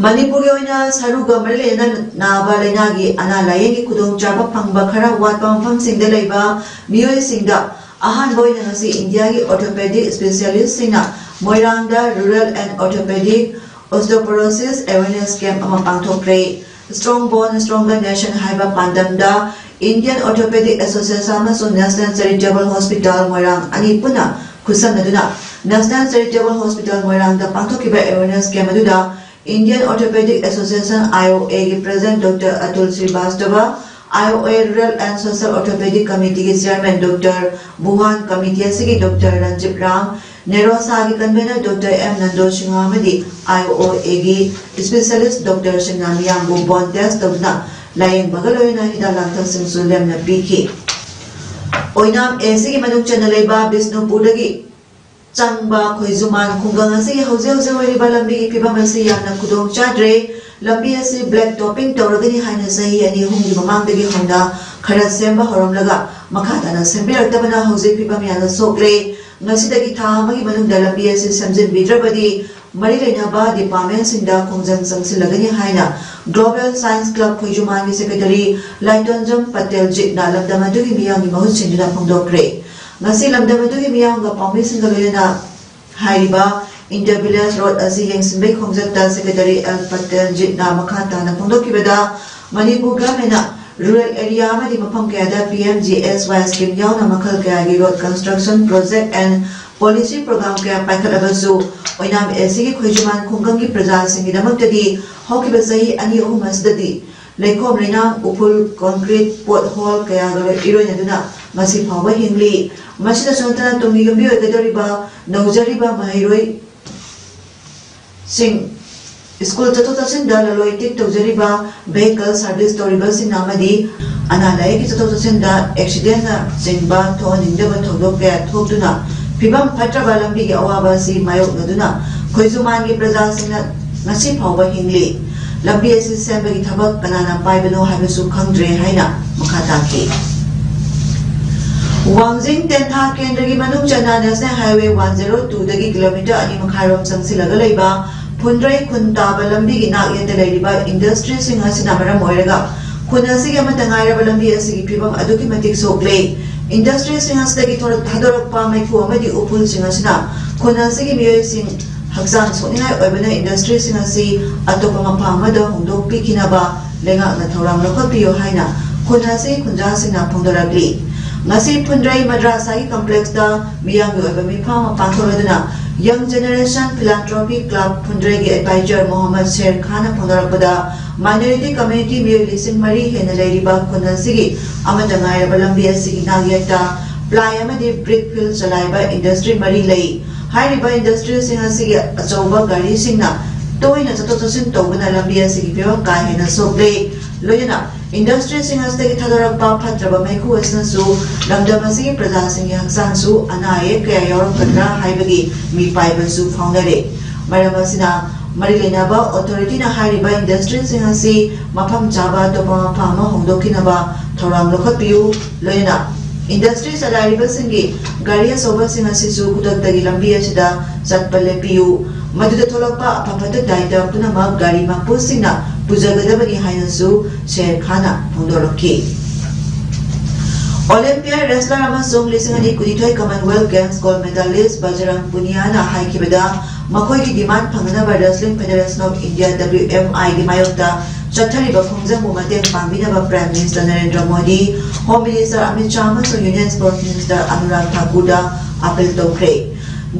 ꯃꯅꯤꯄꯨꯔꯒꯤ ꯑꯣꯏꯅ ꯁꯔꯨꯒ ꯃꯔꯤ ꯂꯩꯅꯅ ꯅꯥꯕ ꯂꯥꯏꯅꯥꯒꯤ ꯑꯅꯥ ꯂꯥꯏꯌꯦꯡꯒꯤ ꯈꯨꯗꯣꯡꯆꯥꯕ ꯐꯪꯕ ꯈꯔ ꯋꯥꯠꯄ ꯃꯐꯝꯁꯤꯡꯗ ꯂꯩꯕ ꯃꯤꯑꯣꯏꯁꯤꯡꯗ ꯑꯍꯥꯟꯕ ꯑꯣꯏꯅ ꯉꯁꯤ ꯏꯟꯗꯤꯌꯥꯒꯤ orthopedic specialistꯁꯤꯡꯅ ꯃꯣꯏꯔꯥꯡꯗ Rural and Orthopedic Osteoporosis Awareness Camp ꯑꯃ ꯄꯥꯡꯊꯣꯛꯈ꯭ꯔꯦ꯫ Strong Bone, Stronger Nation ꯍꯥꯏꯕ ꯄꯥꯟꯗꯝꯗ Indian Orthopedic Association ꯑꯃꯁꯨꯡ National Charitable Hospital ꯃꯣꯏꯔꯥꯡ ꯑꯅꯤ ꯄꯨꯟꯅ ꯈꯨꯠꯁꯝꯅꯗꯨꯅ National Charitable Hospital ꯃꯣꯏꯔꯥꯡꯗ ꯄꯥꯡꯊꯣꯛꯈꯤꯕ awareness camp ꯑꯗꯨꯗ Indian Orthopedic Association, IOAꯒꯤ President Doctor Atul Srivastava, IOA Rural and Social Orthopedic Committeeꯒꯤ Chairman Doctor ꯕꯨꯍꯥꯟ, committee ꯑꯁꯤꯒꯤ Doctor ꯔꯟꯖꯤꯠ ꯔꯥꯝ, ꯅꯦꯔꯣꯁꯥꯒꯤ convener Doctor M Nando Singh ꯑꯃꯗꯤ IOAꯒꯤ specialist doctorꯁꯤꯡꯅ ꯃꯤꯌꯥꯝꯕꯨ bone test ꯇꯧꯗꯨꯅ ꯂꯥꯌꯦꯡꯕꯒ ꯂꯣꯏꯅꯅ ꯍꯤꯗꯥꯛ ꯂꯥꯡꯊꯛꯁꯤꯡꯁꯨ ꯂꯦꯝꯅ ꯄꯤꯈꯤ꯫ ꯑꯣꯏꯅꯥꯝ ACꯒꯤ ꯃꯅꯨꯡ ꯆꯟꯅ ꯂꯩꯕ ꯕꯤꯁꯅꯨꯄꯨꯔꯗꯒꯤ ꯆꯪꯕ ꯈꯣꯏꯖꯨꯃꯥꯟ ꯈꯨꯡꯒꯪ ꯑꯁꯤꯒꯤ ꯍꯧꯖꯤꯛ ꯍꯧꯖꯤꯛ ꯑꯣꯏꯔꯤꯕ ꯂꯝꯕꯤꯒꯤ ꯐꯤꯕꯝ ꯑꯁꯤ ꯌꯥꯝꯅ ꯈꯨꯗꯣꯡ ꯆꯥꯗ꯭ꯔꯦ꯫ ꯂꯝꯕꯤ ꯑꯁꯤ black topping ꯇꯧꯔꯒꯅꯤ ꯍꯥꯏꯅ ꯆꯍꯤ ꯑꯅꯤ ꯑꯍꯨꯝꯒꯤ ꯃꯃꯥꯡꯗꯒꯤ ꯍꯧꯅ ꯈꯔ ꯁꯦꯝꯕ ꯍꯧꯔꯝꯂꯒ ꯃꯈꯥ ꯇꯥꯅ ꯁꯦꯝꯕꯤꯔꯛꯇꯕꯅ ꯍꯧꯖꯤꯛ ꯐꯤꯕꯝ ꯌꯥꯝꯅ ꯁꯣꯛꯂꯦ꯫ ꯉꯁꯤꯗꯒꯤ ꯊꯥ ꯑꯃꯒꯤ ꯃꯅꯨꯡꯗ ꯂꯝꯕꯤ ꯑꯁꯤ ꯁꯦꯝꯖꯤꯟꯕꯤꯗ꯭ꯔꯕꯗꯤ ꯃꯔꯤ ꯂꯩꯅꯕ departmentꯁꯤꯡꯗ ꯈꯣꯡꯖꯪ ꯆꯪꯁꯤꯜꯂꯒꯅꯤ ꯍꯥꯏꯅ Global Science Club ꯈꯣꯏꯖꯨꯃꯥꯟꯒꯤ secretary ꯂꯥꯏꯇꯣꯟꯖꯝ ꯄꯇꯦꯜꯖꯤꯠꯅ ꯂꯝꯗꯝ ꯑꯗꯨꯒꯤ ꯃꯤꯌꯥꯝꯒꯤ ꯃꯍꯨꯠ ꯁꯤꯟꯗꯨꯅ ꯐꯣꯡꯗꯣꯛꯈ꯭ꯔꯦ꯫ ꯉꯁꯤ ꯂꯝꯗꯝ ꯑꯗꯨꯒꯤ ꯃꯤꯌꯥꯝꯒ ꯄꯥꯎꯃꯤꯁꯤꯡꯒ ꯂꯣꯏꯅꯅ ꯍꯥꯏꯔꯤꯕ inter village road ꯑꯁꯤ ꯌꯦꯡꯁꯤꯟꯕꯒꯤ ꯈꯣꯡꯆꯠꯇ secretary ꯑꯦꯜ ꯄꯇꯦꯜꯖꯤꯠꯅ ꯃꯈꯥ ꯇꯥꯅ ꯐꯣꯡꯗꯣꯛꯈꯤꯕꯗ, ꯃꯅꯤꯄꯨꯔ governmentꯅ rural area ꯑꯃꯗꯤ ꯃꯐꯝ ꯀꯌꯥꯗ PMGSY scheme ꯌꯥꯎꯅ ꯃꯈꯜ ꯀꯌꯥꯒꯤ road construction project and policy program ꯀꯌꯥ ꯄꯥꯏꯈꯠꯂꯕꯁꯨ, ꯑꯣꯏꯅꯥꯝ ACꯒꯤ ꯈꯣꯏꯖꯨꯃꯥꯟ ꯈꯨꯡꯒꯪꯒꯤ ꯄ꯭ꯔꯖꯥꯁꯤꯡꯒꯤꯗꯃꯛꯇꯗꯤ ꯍꯧꯈꯤꯕ ꯆꯍꯤ ꯑꯅꯤ ꯑꯍꯨꯝ ꯑꯁꯤꯗꯗꯤ ꯂꯩꯈꯣꯝ ꯂꯩꯅꯥꯡ, ꯎꯐꯨꯜ, concrete, pothole ꯀꯌꯥꯒ ꯏꯔꯣꯏꯅꯗꯨꯅ ꯉꯁꯤ ꯐꯥꯎꯕ ꯍꯤꯡꯂꯤ꯫ ꯃꯁꯤꯗꯁꯨ ꯅꯠꯇꯅ ꯇꯨꯡꯒꯤ ꯌꯨꯝꯕꯤ ꯑꯣꯏꯒꯗꯧꯔꯤꯕ ꯅꯧꯖꯔꯤꯕ ꯃꯍꯩꯔꯣꯏꯁꯤꯡ school ꯆꯠꯊꯣꯛ ꯆꯠꯁꯤꯟꯗ ꯂꯂꯣꯏ ꯏꯇꯤꯛ ꯇꯧꯖꯔꯤꯕ vehicle service ꯇꯧꯔꯤꯕꯁꯤꯡꯅ ꯑꯃꯗꯤ ꯑꯅꯥ ꯂꯥꯏꯌꯦꯡꯒꯤ ꯆꯠꯊꯣꯛ ꯆꯠꯁꯤꯟꯗ accidentꯅꯆꯤꯡꯕ ꯊꯣꯛꯍꯟꯅꯤꯡꯗꯕ ꯊꯧꯗꯣꯛ ꯀꯌꯥ ꯊꯣꯛꯇꯨꯅ ꯐꯤꯕꯝ ꯐꯠꯇ꯭ꯔꯕ ꯂꯝꯕꯤꯒꯤ ꯑꯋꯥꯕ ꯑꯁꯤ ꯃꯥꯌꯣꯛꯅꯗꯨꯅ ꯈꯣꯏꯖꯨꯃꯥꯟꯒꯤ ꯄ꯭ꯔꯖꯥꯁꯤꯡꯅ ꯉꯁꯤ ꯐꯥꯎꯕ ꯍꯤꯡꯂꯤ꯫ ꯂꯝꯕꯤ ꯑꯁꯤ ꯁꯦꯝꯕꯒꯤ ꯊꯕꯛ ꯀꯅꯥꯅ ꯄꯥꯏꯕꯅꯣ ꯍꯥꯏꯕꯁꯨ ꯈꯪꯗ꯭ꯔꯦ ꯍꯥꯏꯅ ꯃꯈꯥ ꯇꯥꯈꯤ꯫ ꯋꯥꯡꯖꯤꯡ ꯇꯦꯟꯊꯥ ꯀꯦꯟꯗ꯭ꯔꯒꯤ ꯃꯅꯨꯡ ꯆꯟꯅ National Highway one zero twoꯗꯒꯤ kilometre ꯑꯅꯤ ꯃꯈꯥꯏꯔꯣꯝ ꯆꯪꯁꯤꯜꯂꯒ ꯂꯩꯕ ꯐꯨꯟꯗ꯭ꯔꯩ ꯈꯨꯟ ꯇꯥꯕ ꯂꯝꯕꯤꯒꯤ ꯅꯥꯛ ꯌꯦꯠꯇ ꯂꯩꯔꯤꯕ industryꯁꯤꯡ ꯑꯁꯤꯅ ꯃꯔꯝ ꯑꯣꯏꯔꯒ ꯈꯨꯟ ꯑꯁꯤꯒꯤ ꯑꯃꯠꯇ ꯉꯥꯏꯔꯕ ꯂꯝꯕꯤ ꯑꯁꯤꯒꯤ ꯐꯤꯕꯝ ꯑꯗꯨꯛꯀꯤ ꯃꯇꯤꯛ ꯁꯣꯛꯂꯦ꯫ Industryꯁꯤꯡ ꯑꯁꯤꯗꯒꯤ ꯊꯣꯔꯛ-, ꯊꯥꯗꯣꯔꯛꯄ ꯃꯩꯈꯨ ꯑꯃꯗꯤ ꯎꯐꯨꯜꯁꯤꯡ ꯑꯁꯤꯅ ꯈꯨꯟ ꯑꯁꯤꯒꯤ ꯃꯤꯑꯣꯏꯁꯤꯡ ꯍꯛꯆꯥꯡ ꯁꯣꯛꯅꯤꯡꯉꯥꯏ ꯑꯣꯏꯕꯅ industryꯁꯤꯡ ꯑꯁꯤ ꯑꯇꯣꯞꯄ ꯃꯐꯝ ꯑꯃꯗ ꯍꯣꯡꯗꯣꯛꯄꯤꯈꯤꯅꯕ ꯂꯩꯉꯥꯛꯅ ꯊꯧꯔꯥꯡ ꯂꯧꯈꯠꯄꯤꯌꯨ ꯍꯥꯏꯅ ꯈꯨꯟ ꯑꯁꯤꯒꯤ ꯈꯨꯟꯖꯥꯁꯤꯡꯅ ꯐꯣꯡꯗꯣꯔꯛꯂꯤ꯫ ꯉꯁꯤ ꯐꯨꯟꯗ꯭ꯔꯩ ꯃꯗ꯭ꯔꯥꯁꯥꯒꯤ complexꯇ ꯃꯤꯌꯥꯝꯒꯤ ꯑꯣꯏꯕ ꯃꯤꯐꯝ ꯑꯃ ꯄꯥꯡꯊꯣꯛꯂꯗꯨꯅ Young Generation Philanthropy Club ꯐꯨꯟꯗ꯭ꯔꯩꯒꯤ advisor Mohammad ꯁꯦꯔ ꯈꯥꯟꯅ ꯐꯣꯡꯗꯣꯔꯛꯄꯗ, minority community ꯃꯤꯑꯣꯏ ꯂꯤꯁꯤꯡ ꯃꯔꯤ ꯍꯦꯟꯅ ꯂꯩꯔꯤꯕ ꯈꯨꯟ ꯑꯁꯤꯒꯤ ꯑꯃꯠꯇ ꯉꯥꯏꯔꯕ ꯂꯝꯕꯤ ꯑꯁꯤꯒꯤ ꯅꯥꯛꯌꯦꯠꯇ ply ꯑꯃꯗꯤ brick fill ꯆꯂꯥꯏꯕ industry ꯃꯔꯤ ꯂꯩ꯫ ꯍꯥꯏꯔꯤꯕ industryꯁꯤꯡ ꯑꯁꯤꯒꯤ ꯑꯆꯧꯕ ꯒꯥꯔꯤꯁꯤꯡꯅ ꯇꯣꯏꯅ ꯆꯠꯊꯣꯛ ꯆꯠꯁꯤꯟ ꯇꯧꯕꯅ ꯂꯝꯕꯤ ꯑꯁꯤꯒꯤ ꯐꯤꯕꯝ ꯀꯥ ꯍꯦꯟꯅ ꯁꯣꯛꯂꯦ꯫ ꯂꯣꯏꯅꯅ industryꯁꯤꯡ ꯑꯁꯤꯗꯒꯤ ꯊꯥꯗꯣꯔꯛꯄ ꯐꯠꯇ꯭ꯔꯕ ꯃꯩꯈꯨ ꯑꯁꯤꯅꯁꯨ ꯂꯝꯗꯝ ꯑꯁꯤꯒꯤ ꯄ꯭ꯔꯖꯥꯁꯤꯡꯒꯤ ꯍꯛꯆꯥꯡꯁꯨ ꯑꯅꯥ ꯑꯌꯦꯛ ꯀꯌꯥ ꯌꯥꯎꯔꯛꯀꯗ꯭ꯔꯥ ꯍꯥꯏꯕꯒꯤ ꯃꯤꯄꯥꯏꯕꯁꯨ ꯐꯥꯎꯅꯔꯦ꯫ ꯃꯔꯝ ꯑꯁꯤꯅ ꯃꯔꯤ ꯂꯩꯅꯕ authorityꯅ ꯍꯥꯏꯔꯤꯕ industryꯁꯤꯡ ꯑꯁꯤ ꯃꯐꯝ ꯆꯥꯕ ꯑꯇꯣꯞꯄ ꯃꯐꯝ ꯑꯃ ꯍꯣꯡꯗꯣꯛꯈꯤꯅꯕ ꯊꯧꯔꯥꯡ ꯂꯧꯈꯠꯄꯤꯌꯨ꯫ ꯂꯣꯏꯅꯅ industry ꯆꯂꯥꯏꯔꯤꯕꯁꯤꯡꯒꯤ ꯒꯥꯔꯤ ꯑꯆꯧꯕꯁꯤꯡ ꯑꯁꯤꯁꯨ ꯈꯨꯗꯛꯇꯒꯤ ꯂꯝꯕꯤ ꯑꯁꯤꯗ ꯆꯠꯄ ꯂꯦꯞꯄꯤꯌꯨ꯫ ꯃꯗꯨꯗ ꯊꯣꯛꯂꯛꯄ ꯑꯐ ꯐꯠꯇ ꯗꯥꯏꯇ ꯄꯨꯝꯅꯃꯛ ꯒꯥꯔꯤ ꯃꯄꯨꯁꯤꯡꯅ ꯄꯨꯖꯒꯗꯕꯅꯤ ꯍꯥꯏꯅꯁꯨ ꯁꯦꯔ ꯈꯥꯟꯅ ꯐꯣꯡꯗꯣꯔꯛꯈꯤ꯫ Olympian wrestler ꯑꯃꯁꯨꯡ ꯂꯤꯁꯤꯡ ꯑꯅꯤ ꯀꯨꯟꯅꯤꯊꯣꯏ Commonwealth Games gold medalist ꯕꯖꯔꯪ ꯄꯨꯅꯤꯌꯥꯅ ꯍꯥꯏꯈꯤꯕꯗ, ꯃꯈꯣꯏꯒꯤ demand ꯐꯪꯅꯅꯕ Wrestling Federation of India, WFIꯒꯤ ꯃꯥꯌꯣꯛꯇ ꯆꯠꯊꯔꯤꯕ ꯈꯣꯡꯖꯪꯕꯨ ꯃꯇꯦꯡ ꯄꯥꯡꯕꯤꯅꯕ Prime Minister Narendra Modi, Home Minister Amit Shah ꯑꯃꯁꯨꯡ Union Sports Minister Anurag ꯊꯥꯀꯨꯔꯗ appeal ꯇꯧꯈ꯭ꯔꯦ꯫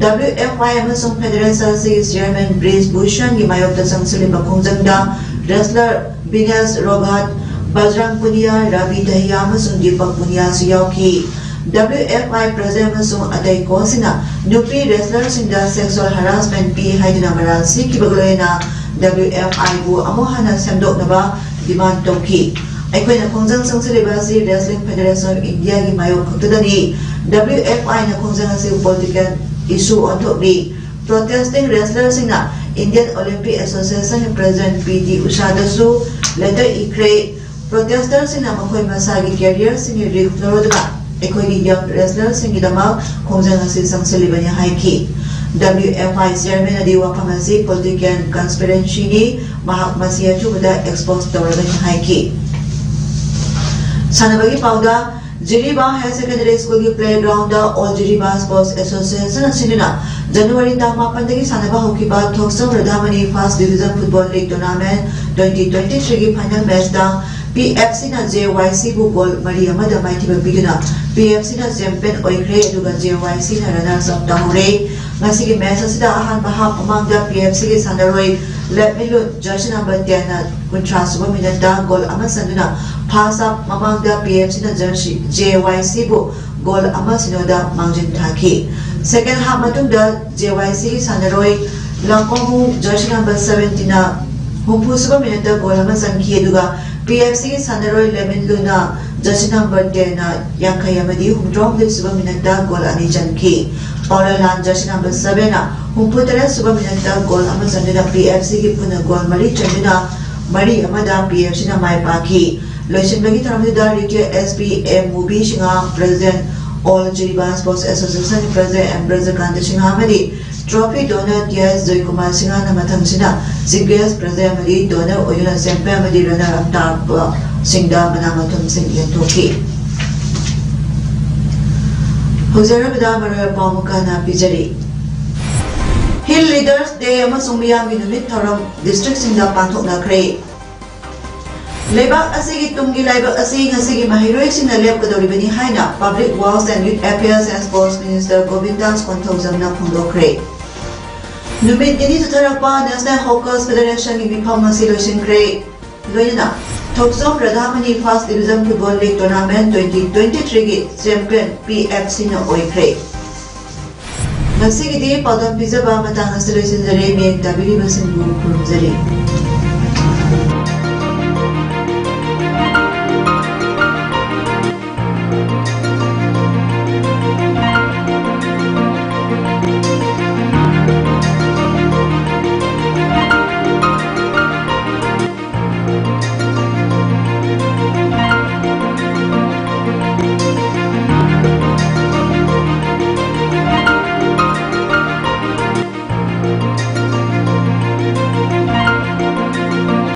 WFI ꯑꯃꯁꯨꯡ Federation ꯑꯁꯤꯒꯤ Chairman ꯕ꯭ꯔꯤꯖ ꯚꯨꯁꯟꯒꯤ ꯃꯥꯌꯣꯛꯇ ꯆꯪꯁꯤꯜꯂꯤꯕ ꯈꯣꯡꯖꯪꯗ wrestler ꯕꯤꯅꯦꯁ ꯔꯣꯒꯥꯠ, ꯕꯖꯔꯪ ꯄꯨꯅꯤꯌꯥ, ꯔꯕꯤ ꯗꯍꯤꯌꯥ ꯑꯃꯁꯨꯡ ꯗꯤꯄꯛ ꯄꯨꯅꯤꯌꯥꯁꯨ ꯌꯥꯎꯈꯤ꯫ WFI President ꯑꯃꯁꯨꯡ ꯑꯇꯩ ꯀꯣꯆꯁꯤꯡꯅ ꯅꯨꯄꯤ wrestlerꯁꯤꯡꯗ sexual harassment ꯄꯤ ꯍꯥꯏꯗꯨꯅ ꯃꯔꯥꯜ ꯁꯤꯈꯤꯕꯒ ꯂꯣꯏꯅꯅ WFIꯕꯨ ꯑꯃꯨꯛ ꯍꯟꯅ ꯁꯦꯝꯗꯣꯛꯅꯕ demand ꯇꯧꯈꯤ꯫ ꯑꯩꯈꯣꯏꯅ ꯈꯣꯡꯖꯪ ꯆꯪꯁꯤꯜꯂꯤꯕ ꯑꯁꯤ Wrestling Federation of Indiaꯒꯤ ꯃꯥꯌꯣꯛ ꯈꯛꯇꯗꯅꯤ꯫ WFIꯅ ꯈꯣꯡꯖꯪ ꯑꯁꯤꯕꯨ political issue ꯑꯣꯟꯊꯣꯛꯂꯤ꯫ Protesting wrestlerꯁꯤꯡꯅ Indian Olympic Associationꯒꯤ President ꯄꯤ ꯇꯤ ꯎꯁꯥꯗꯁꯨ letter ꯏꯈ꯭ꯔꯦ꯫ Protesterꯁꯤꯡꯅ ꯃꯈꯣꯏ ꯃꯁꯥꯒꯤ careerꯁꯤꯡꯒꯤ risk ꯂꯧꯔꯗꯨꯅ ꯑꯩꯈꯣꯏꯒꯤ young wrestlerꯁꯤꯡꯒꯤꯗꯃꯛ ꯈꯣꯡꯖꯪ ꯑꯁꯤ ꯆꯪꯁꯤꯜꯂꯤꯕꯅꯤ ꯍꯥꯏꯈꯤ꯫ WFI Chairman ꯑꯗꯤ ꯋꯥꯐꯝ ꯑꯁꯤ political conspiracyꯅꯤ, ꯃꯍꯥꯛ ꯃꯁꯤ ꯑꯊꯨꯕꯗ expose ꯇꯧꯔꯒꯅꯤ ꯍꯥꯏꯈꯤ꯫ ꯁꯥꯟꯅꯕꯒꯤ ꯄꯥꯎꯗ, ꯖꯤꯔꯤꯕꯥꯝ Higher Secondary School ꯒꯤ playground ꯗ All ꯖꯤꯔꯤꯕꯥꯝ Sports Association ꯁꯤꯟꯗꯨꯅ January ꯇꯥꯡ ꯃꯥꯄꯟꯗꯒꯤ ꯁꯥꯟꯅꯕ ꯍꯧꯈꯤꯕ ꯊꯣꯛꯆꯣꯝ ꯔꯥꯙꯥꯃꯅꯤ First Division Football League Tournament twenty twenty-three ꯒꯤ final match ꯇ ꯄꯤ ꯑꯦꯐ ꯁꯤ ꯅ ꯖꯦ ꯋꯥꯏ ꯁꯤ ꯕꯨ goal ꯃꯔꯤ ꯑꯃꯗ ꯃꯥꯏꯊꯤꯕ ꯄꯤꯗꯨꯅ ꯄꯤ ꯑꯦꯐ ꯁꯤ ꯅ champion ꯑꯣꯏꯈ꯭ꯔꯦ, ꯑꯗꯨꯒ ꯖꯦ ꯋꯥꯏ ꯁꯤ ꯅ runners up ꯇꯥꯍꯧꯔꯦ꯫ ꯉꯁꯤꯒꯤ match ꯑꯁꯤꯗ ꯑꯍꯥꯟꯕ half ꯃꯃꯥꯡꯗ ꯄꯤ ꯑꯦꯐ ꯁꯤ ꯒꯤ ꯁꯥꯟꯅꯔꯣꯏ ꯂꯦꯠꯃꯤꯂꯨꯟ jersey number ten ꯅ ꯀꯨꯟꯊ꯭ꯔꯥ ꯁꯨꯕ minute ꯇ goal ꯑꯃ ꯆꯟꯗꯨꯅ first half ꯃꯃꯥꯡꯗ ꯄꯤ ꯑꯦꯐ ꯁꯤ ꯅ jersey ꯖꯦ ꯋꯥꯏ ꯁꯤ ꯕꯨ goal ꯑꯃ ꯁꯤꯅꯣꯗ ꯃꯥꯡꯖꯤꯟ ꯊꯥꯈꯤ꯫ Second half ꯃꯇꯨꯡꯗ ꯖꯦ ꯋꯥꯏ ꯁꯤ ꯒꯤ ꯁꯥꯟꯅꯔꯣꯏ ꯂꯥꯀꯣꯃꯨ jersey number seventeen ꯅ ꯍꯨꯝꯐꯨ ꯁꯨꯕ minute ꯇ goal ꯑꯃ ꯆꯟꯈꯤ, ꯑꯗꯨꯒ ꯄꯤ ꯑꯦꯐ ꯁꯤ ꯒꯤ ꯁꯥꯟꯅꯔꯣꯏ ꯂꯦꯃꯤꯟꯂꯨꯅ jersey number ten ꯅ ꯌꯥꯡꯈꯩ ꯑꯃꯗꯤ ꯍꯨꯝꯗ꯭ꯔꯥꯍꯨꯝꯗꯣꯏ ꯁꯨꯕ minute ꯇ goal ꯑꯅꯤ ꯆꯟꯈꯤ꯫ ꯄꯥꯎꯂꯦꯂꯥꯟ jersey number seven ꯅ ꯍꯨꯝꯐꯨ ꯇꯔꯦꯠ ꯁꯨꯕ minute ꯇ goal ꯑꯃ ꯆꯟꯗꯨꯅ ꯄꯤ ꯑꯦꯐ ꯁꯤ ꯒꯤ ꯄꯨꯟꯅ goal ꯃꯔꯤ ꯆꯟꯗꯨꯅ ꯃꯔꯤ ꯑꯃꯗ ꯄꯤ ꯑꯦꯐ ꯁꯤ ꯅ ꯃꯥꯏ ꯄꯥꯛꯈꯤ꯫ ꯂꯣꯏꯁꯤꯟꯕꯒꯤ ꯊꯧꯔꯝꯗꯨꯗ retired S P M Mubi Singh, President All Jiribam Sports Association President M Brajakanta Singh ꯑꯃꯗꯤ trophy donor T S Joykumar ꯁꯤꯡꯍꯅ ꯃꯊꯪꯁꯤꯅ Chief Guest President ꯑꯃꯗꯤ donor ꯑꯣꯏꯗꯨꯅ champion ꯑꯃꯗꯤ runner up ꯇꯥꯔꯛꯄꯁꯤꯡꯗ ꯃꯅꯥ ꯃꯊꯨꯝꯁꯤꯡ ꯌꯦꯟꯊꯣꯛꯈꯤ꯫ ꯍꯧꯖꯔꯕꯗ ꯃꯔꯨꯑꯣꯏꯕ ꯄꯥꯎ ꯃꯈꯥ ꯇꯥꯅ ꯄꯤꯖꯔꯤ꯫ Hill Leaders Day ꯑꯃꯁꯨꯡ ꯃꯤꯌꯥꯝꯒꯤ ꯅꯨꯃꯤꯠ ꯊꯧꯔꯝ district ꯁꯤꯡꯗ ꯄꯥꯡꯊꯣꯛꯅꯈ꯭ꯔꯦ꯫ ꯂꯩꯕꯥꯛ ꯑꯁꯤꯒꯤ ꯇꯨꯡꯒꯤ ꯂꯥꯏꯕꯛ ꯑꯁꯤ ꯉꯁꯤꯒꯤ ꯃꯍꯩꯔꯣꯏꯁꯤꯡꯅ ꯂꯦꯞꯀꯗꯧꯔꯤꯕꯅꯤ ꯍꯥꯏꯅ Public Works and Youth Affairs and Sports Minister ꯒꯣꯕꯤꯟꯗꯥꯁ ꯀꯣꯟꯊꯧꯖꯝꯅ ꯐꯣꯡꯗꯣꯛꯈ꯭ꯔꯦ꯫ ꯅꯨꯃꯤꯠ ꯅꯤꯅꯤ ꯆꯠꯊꯔꯛꯄ National Hawkers Federation ꯒꯤ ꯃꯤꯐꯝ ꯑꯁꯤ ꯂꯣꯏꯁꯤꯟꯈ꯭ꯔꯦ꯫ ꯂꯣꯏꯅꯅ ꯊꯣꯛꯆꯣꯝ ꯔꯥꯙꯥꯃꯅꯤ First Division Football League Tournament twenty twenty-three ꯒꯤ champion ꯄꯤ ꯑꯦꯐ ꯁꯤ ꯅ ꯑꯣꯏꯈ꯭ꯔꯦ꯫ ꯉꯁꯤꯒꯤꯗꯤ ꯄꯥꯎꯗꯝ ꯄꯤꯖꯕ ꯃꯇꯥꯡ ꯑꯁꯤꯗ ꯂꯣꯏꯁꯤꯟꯖꯔꯦ꯫ ꯃꯤꯠꯌꯦꯡ ꯇꯥꯕꯤꯔꯤꯕꯁꯤꯡꯕꯨ ꯈꯨꯔꯨꯝꯖꯔꯤ꯫